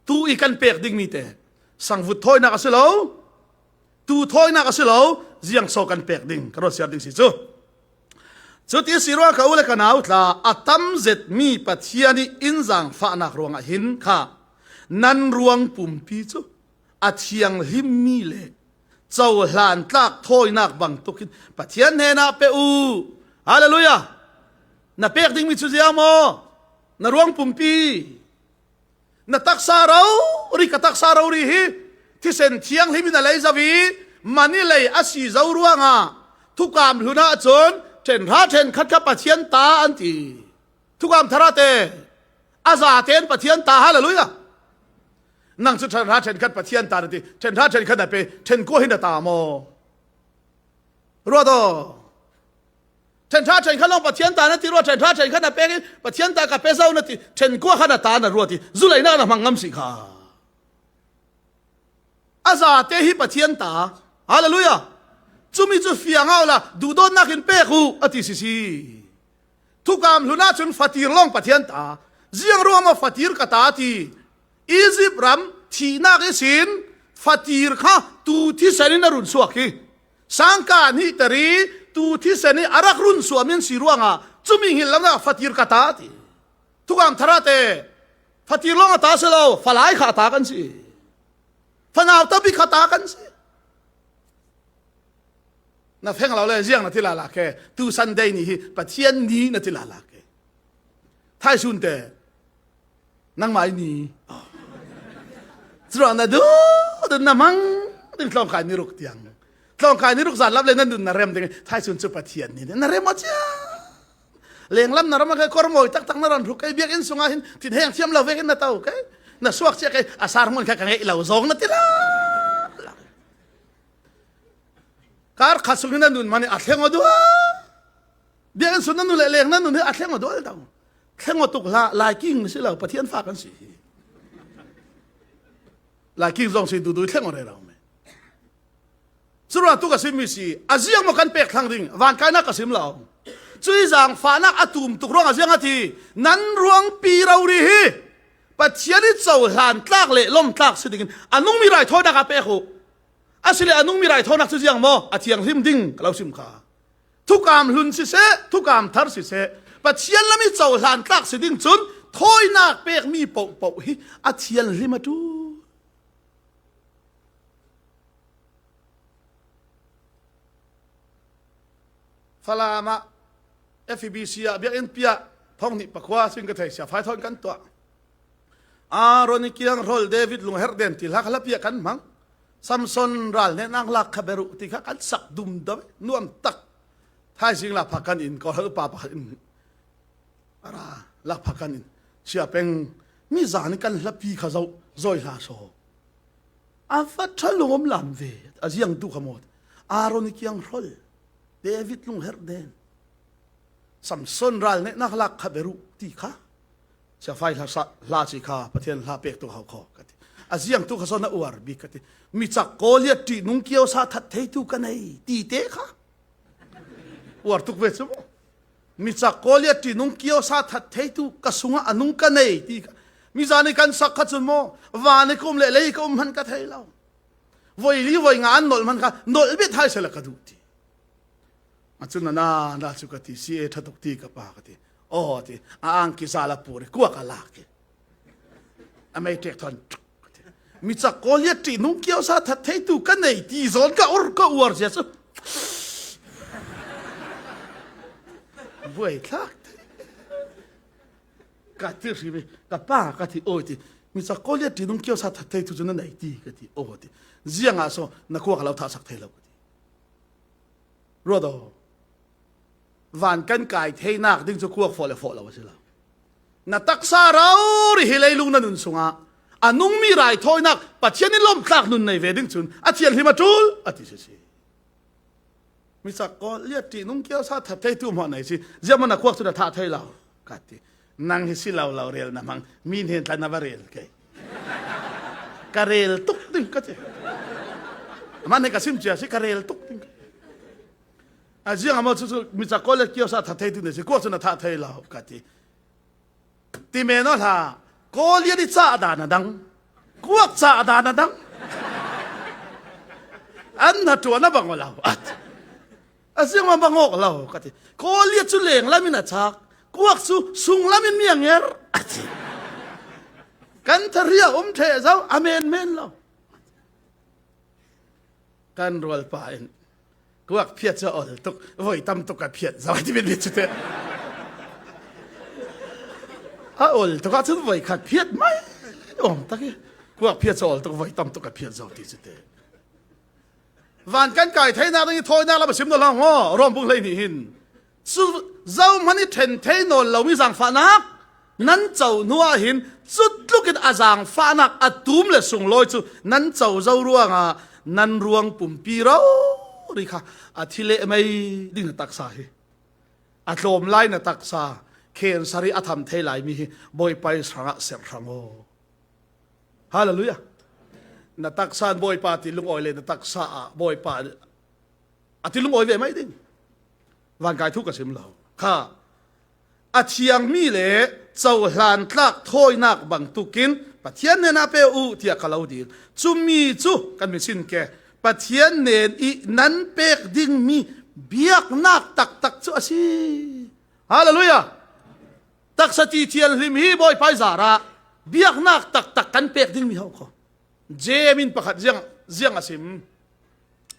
tu i kan pek dingmi te sangvut thawinak a si lo, tu thawinak a si lo, ziang so kan pek ding, ka ruat siar ding si cu. Cuti si ruang ka u le ka nau tla, a tam zetmi Pathian i in zaangfahnak ruangah hin kha nan ruang pumpi cu a thianghlimmi le cohlan tlak thawinak bangtuk in Pathian hnenah pe u. Hallelujah! Na pek dingmi cu ziang maw? Na ruang pumpi. Na taksa rori, ka taksa rori hi thisen thianghlim in a lei zo i, man i lei a si zo ruangah thukam hlun ahcun ṭhenhra ṭhenkhat kha Pathian ta an ti. Thukam thar ah te a zate in Pathian ta, hallelujah. Nang cu ṭhenhra ṭhenkhat Pathian ta na ti, ṭhenhra ṭhenkhat na pe, ṭhenkua hi na ta maw? Ruat aw. Ṭhenhra ṭhenkhat lawng Pathian ta na ti ruat, ṭhenhra ṭhenkhat na pek i Pathian ta ka pe zo na ti, ṭhenkua kha na ta na ruat i, zulainak na hmang ngam si kha. A zate hi Pathian ta. Hallelujah. Cumi cu fiang awla duhdawtnak in pek u a ti sisi. Thukam hlun ahcun fatir lawng Pathian ta. Ziang ruangah fatir ka ta ti. Izipt ram thihnak ihsin fatir kha tu thisen in a run suak hi. Sangka hnih teri tu thisen i a rak run suam in si ruangah cumi hngilh lonak fatir ka ta ti. Thukam thar ah te fatir lawng a ta si lo, falai kha a ta kan si. Fanau tampi kha ta kan si. Na feng lo le ziang na ti lala ke, tu Sunday ni hi Pathian ni na ti lala ke. Thaisun te nangmah i ni. Curuang na duh, duh na hmang ding tlawngkai ni ruk tiang. Tlawngkai ni ruk zan lap le na nun na rem ding. Thaisun cu Pathian ni na rem aw cia. Lenglam na ram a kei kawr mawi taktak na ran hruk kei, biakinn sungah hin thinheng thiam lo vekin na to kei. Na suak cia kei, a sar hmun kha ka ngeih lo zong na ti la. Kar khat sung hin na nun mani a thleng aw dual. Biakinn sung na nun le leng na nun hi a thleng aw dual to. Thleng aw tuk hlah, Lai King si lo, Pathian fa kan si hi. Lai King zong si duhduh thleng aw rero me. Curuang tu ka simmi si, a ziang maw kan pek thlang ding, vankainak ka sim lo. Cuih zaangfahnak a tum tuk ruangah ziang a ti, nan ruangpi rori hi Pathian i cohlan tlak le lawm tlak si dingin a nungmi raithawinak a pek uh. Asile a nungmi raithawinak cu ziang maw? A thianghlim ding ka lo sim kha. Thukam hlun siseh, thukam thar siseh, Pathian lam i cohlan tlak si ding cun thawinak pekmi pohpoh hi a thianghlim a ṭul. Falam ah F E B C ah biakinn piah thong hnih pakua sin ka thei, sia fai thawn kan tuah. Aaron i kiang hrawl, David lungherh den ti hla kha hlapi ah kan hmang. Samson ral nehnak lak kha ber uh ti kha kan sak dum dam, nuam tak. Thaizing lak pha kan in, Kawlhal upa pakhat in a ra, lak pha kan in, Sia Peng, mi zan i kan hlapi kha zo, zawi hla saw. A va ṭha lungawm lam ve, a ziangtu kha maw. Aaron i kiang hrawl, David lungherh den, Samson ral nehnak lak kha ber uh ti kha. Sia Fai hla sa, hla ci kha, Pathian hla pek tuk hau khaw, ka ti. A ziangtu kha saw na uar bik, ka ti. Mi cak Goliath ṭihnung kiosa that theitu ka nei ti te kha uar tuk ve cu maw. Mi cak Goliath ṭihnung kiosa that theitu ka sungah a nung ka nei ti kha. Mi zan i kan sak kha cun maw, van i ka um le lei ka um hman ka thei lo. Voi li voi nga an nolh hman kha, nolh bia thai sela ka duh ti. A cun na na na cu ka ti, C A ṭha tuk ti ka pa ka ti. Aw ti, a angki zal a pur i kuak a lak i. A mei ṭek thawn tuk ka ti. Mi cak Goliath ṭihnung kiosa that theitu ka nei ti zawn ka ur ka uar zia cu. Buai thlak. Ka ti hri ve, ka pa ka ti, aw ti. Mi cak Goliath ṭihnung kiosa that theitu cu na nei ti ka ti, aw ti. Ziangah saw na kuak a lo thahsak thei lo ka ti. Ruat aw. Van kan kai theinak ding cu kuak fawh le fawh lo a si lo. Na taksa rori hi leilung na nun sungah a nungmi raithawinak Pathian in lawmhtlak nun nei ve ding cun a thianhlim a ṭul a ti sisi. Mi cak Goliath ṭihnung kiosa that theitu hmuah nei si. Ziahmah na kuak cu na thah thei lo ka ti. Nang hi si lo lo rel na hmang, mi hnen tla na va rel kei. Ka rel tuk ding ka ti. Amah nih ka sim cia si, ka rel tuk ding. A ziang a maw cu, cu mi cak Goliath kiosa that theitu nei si, kuak cu na thah thei lo ka ti. Ti men aw hlah, Goliath i cah dan a dang, kuak cah dan a dang. An hna ṭuan a bang aw lo, a ti. A ziangmah bang awk lo, ka ti. Goliath cu lenglam in a chak, kuak cu sunglam in mi a nger, a ti. Kan thahri a um ṭheh zo, a men men lo. Kan rualpa in, kuak phiat cu a ol tuk, voi tam tuk ka phiat zo, a ti bit bit cu te. A ol tuk ahcun voi khat phiat mai awm tak i, kuak phiat cu a ol tuk, voi tam tuk ka phiat zo ti cu te. Van kan kai theinak ding i thawinak lam a sim na hlah maw, Rom bung hleihnih hin. Cu zohman i ṭhen thei nawn lomi zaangfahnak nan co hnuah hin, cu tlukin a zaangfahnak a tum le sunglawi cu nan co zo ruangah nan ruang pumpi rori kha a thi lehmei ding na taksa hi. A tlawm lai na taksa, cancer i a tham thei laimi hi Bawipa i hrangah serh hrang aw. Hallelujah. Na taksa in Bawipa ti lungawi le na taksa ah Bawipa a ti lungawi ve mai ding. Vankai thu ka sim lo. Kha a thiangmi le cohlan tlak thawinak bangtukin Pathian hnenah pe uh tiah ka lo dil. Cumi cu kan mi sin ke. Pathian hnen i nan pek dingmi biaknak taktak cu a si. Hallelujah. Taksa ti thianhlim hi Bawipa i zarah biaknak taktak kan pek dingmi ho kho. Jeim in pakhat ziang, ziang a sim.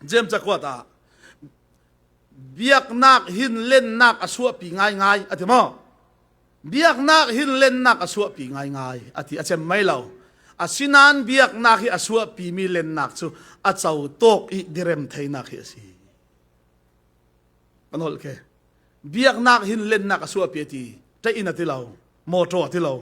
Jeim cakuat ah, biaknak hin lennak a suahpi ngaingai, a ti maw? Biaknak hin lennak a suahpi ngaingai, a ti, a cem mai lo. Asinain biaknak hi a suahpimi lennak cu a co tawk i direm theinak hi a si. An holh ke. Biaknak hin lennak a suahpi a ti. Ṭain a ti lo. Mawṭaw a ti lo.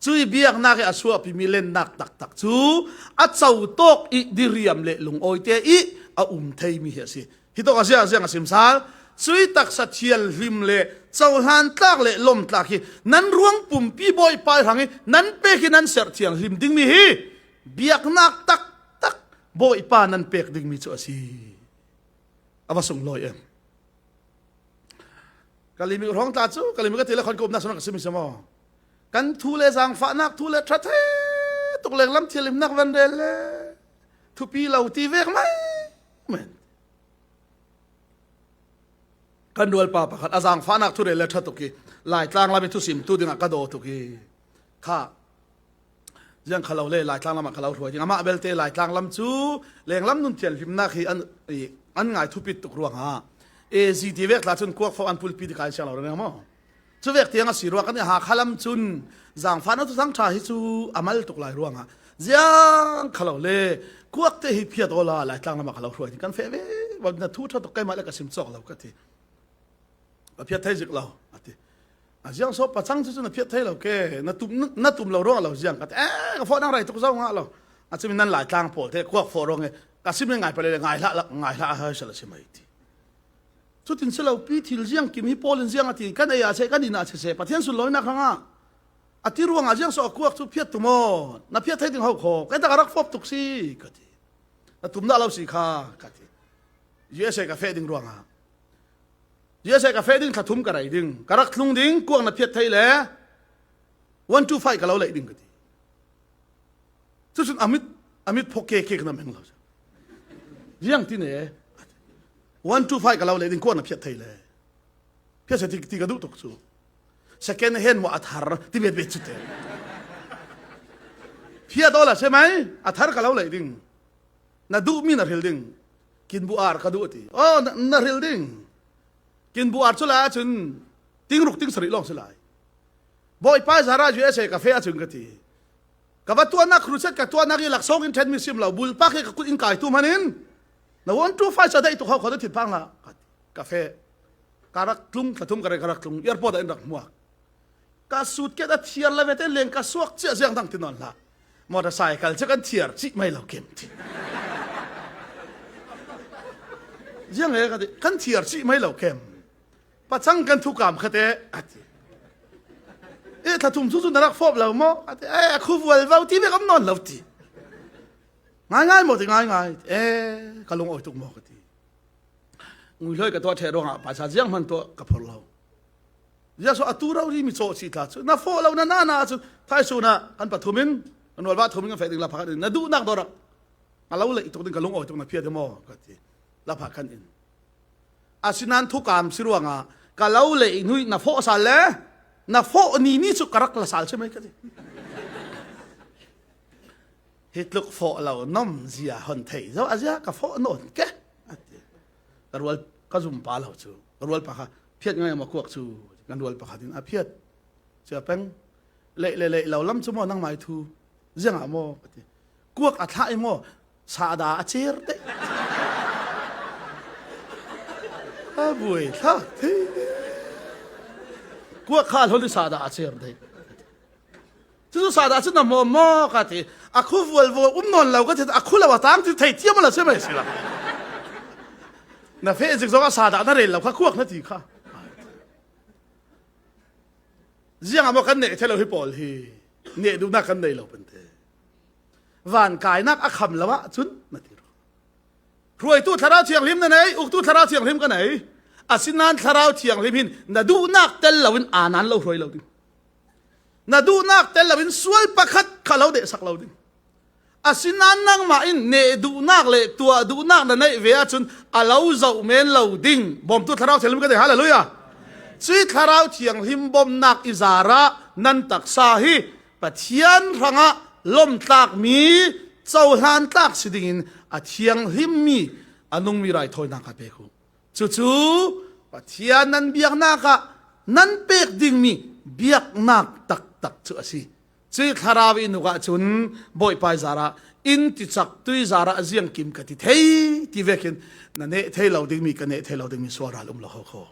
Cui biaknak hi a suahpimi lennak taktak cu a co tawk i diriam le lungawite i a um theimi hi a si. Hitawk a ziang, ziang a sim sal. Cui taksa thianhlim le cohlan tlak le lawm tlak hi nan ruang pumpi Bawipa i hrang i nan pek i nan serh thianghlim dingmi hi biaknak taktak Bawipa nan pek dingmi cu a si. A va sunglawi em? Ka limik hrawng tla cu, ka limik a ti le khon ka umnak sungah ka simi si maw? Kan thu le zaangfahnak thu le ṭha thei tuk lenglam thianhlimnak van rel le thupi lo ti vek mai men. Kan rualpa pakhat a zaangfahnak thu rel le ṭha tuk i Laitlang lam i thusimtu dingah ka daw tuk i kha. Ziang kha lo le, Laitlang lamah ka lo hruai ding. Amah belte Laitlang lam cu lenglam nun thianhlimnak hi an, i, an ngai thupit tuk ruangah A Z ti vek tla cun kuak fo an pulpi ti kai siang lo reng maw? Cuvek tiang a si ruang kan i ha khalam cun zangfahna thuthang ṭha hi cu a mal tuk lai ruangah ziang kha lo le kuakte hi phiat awla Laitlang lamah kha lo hruai ding kan feh ve. Bawm na thu ṭha tuk keimah le ka sim cawk lo ka ti. A phiat thei zik lo a ti. A ziang so pacang cu cu na phiat thei lo ke, na tum, na tum lo ruang a lo ziang ka ti. Eh, ka fawh nang rei tuk zo ngah lo. A cumi nan Laitlang pawl te kuak fawh ruang e, ka sim ngai pale le ngai hlah, ngai hlah a hai sal a si mai ti. Cutin si lo pi thil ziang kim hi pawl in ziang a ti, kan ei a se, kan in a se se, Pathian sun lo in a khang a. A ti ruangah ziang so a kuak cu phiat tu maw, na phiat thei ding ho kho, kan tak a rak fawp tuk si ka ti. Na tum dah lo si kha ka ti. U S A ka feh ding ruangah. U S A ka feh ding thla thum ka rei ding, ka rak tlung ding, kuak na phiat thei le one two five ka lo lei ding ka ti. Cucun a mit, a mit phawk ke ke ka nam heng lo. Ziang ti ne, one two five ka lo lei ding, kuak na phiat thei le. Phiat se ti, ti ka duh tuk cu. Second hand maw a thar, ti bet bet cu te. Phiat awla se mai, a thar ka lo lei ding. Na duhmi na hril ding. Kin bu ar ka duh a ti. Oh, na, na hril ding. Kin bu ar cu lai ahcun tingruk ting sarih lawng si lai. Bawipa zara U S A ka feh ahcun ka ti. Ka va tuahnak, crusade ka tuahnak i laksawng in ṭhenmi sim lo, bulpak hi ka kut in kai tu hmanin na one two five sa daih tuk ho kho thin phang hlah. Ka feh. Ka rak tlung, thla thum ka rei ka rak tlung, airport ah in rak hmuak. Ka suitcase a thiar la vete leng ka suak ciah ziang dang ti nawn hlah. Motorcycle cu kan thiar cih mai lo kem ti. Ziang e ka ti, kan thiar cih mai lo kem. Pacang kan thukam khate a ti. E, thla thum cu cu na rak fawp lo maw? A ti, e, a khuvual vo ti vek am nawn lo ti. Ngai ngai maw ti, ngai ngai. E, ka lung awi tuk maw ka ti. Nguihlawi ka tuah ṭheh ruangah paisa ziang hman tuah ka phorh lo. Ziah so a tu rori mi cawh cih tla cu na fawh lo na na na cu thaisun ah kan pathum in, kan rualva thum in kan feh ding lapha kan in, na duhnak dawrak a lo lei tuk ding, ka lung awi tuk na phiat ding maw ka ti. Lapha kan in. Asinain thukam si ruangah ka lo lei nuih na fawh sal le na fawh ni ni cu ka rak la sal si mai ka ti. Hi tluk fawh lo nom zia hon thei zo a zia ka fawh nawn ke a ti. Ka rual, ka zum pa lo cu ka rual pakhat phiat ngai maw kuak cu kan rual pakhat in a phiat. Cia peng, leih le leih lo lam cu maw nangmai thu ziangah maw ka ti. Kuak a thlah i maw, sahda a cer te. A buai thlak thei. Kuak kha hlon i sahda a cer te. Cucu sahda cu na maw maw ka ti. A khu vualvual um nawn lo ka ti, a khu lo a tang ti thei thiam a la si mai si lo. Na feh zik zongah sahda na rel lo kha kuak na ti kha. Ziangah maw kan neh thei lo hi pawl hi. Neh duhnak kan nei lo pente. Van kainak a kham lo ah cun na ti. Hruaitu Thlarau Thianghlim na nei, uktu Thlarau Thianghlim ka nei. Asinain Thlarau Thianghlim hin na duhnak tel loin aa nan lo hruai lo ding. Na duhnak tel loin sual pakhat kha lo dehsak lo ding. Asinain nangmah in neh duhnak le tuah duhnak na neih ve ahcun a lo zoh men lo ding. Bawmtu Thlarau Thianghlim ka nei, hallelujah. Cui Thlarau Thianghlim bawmhnak i zarah nan taksa hi Pathian hrangah lawmhtlakmi, cohlan tlak si dingin a thianghlimmi, a nungmi raithawinak a pek uh. Cucu Pathian nan biaknak ah nan pek dingmi biaknak taktak cu a si. Cui Thlarau i nukah cun Bawipa i zarah in ticak tui zarah ziangkim ka ti thei ti vekin na neh thei lo dingmi, ka neh thei lo dingmi sual ral um lo ho kho.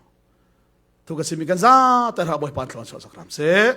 Thu ka simi kan zate hra Bawipa thlawsuah sak ram seh.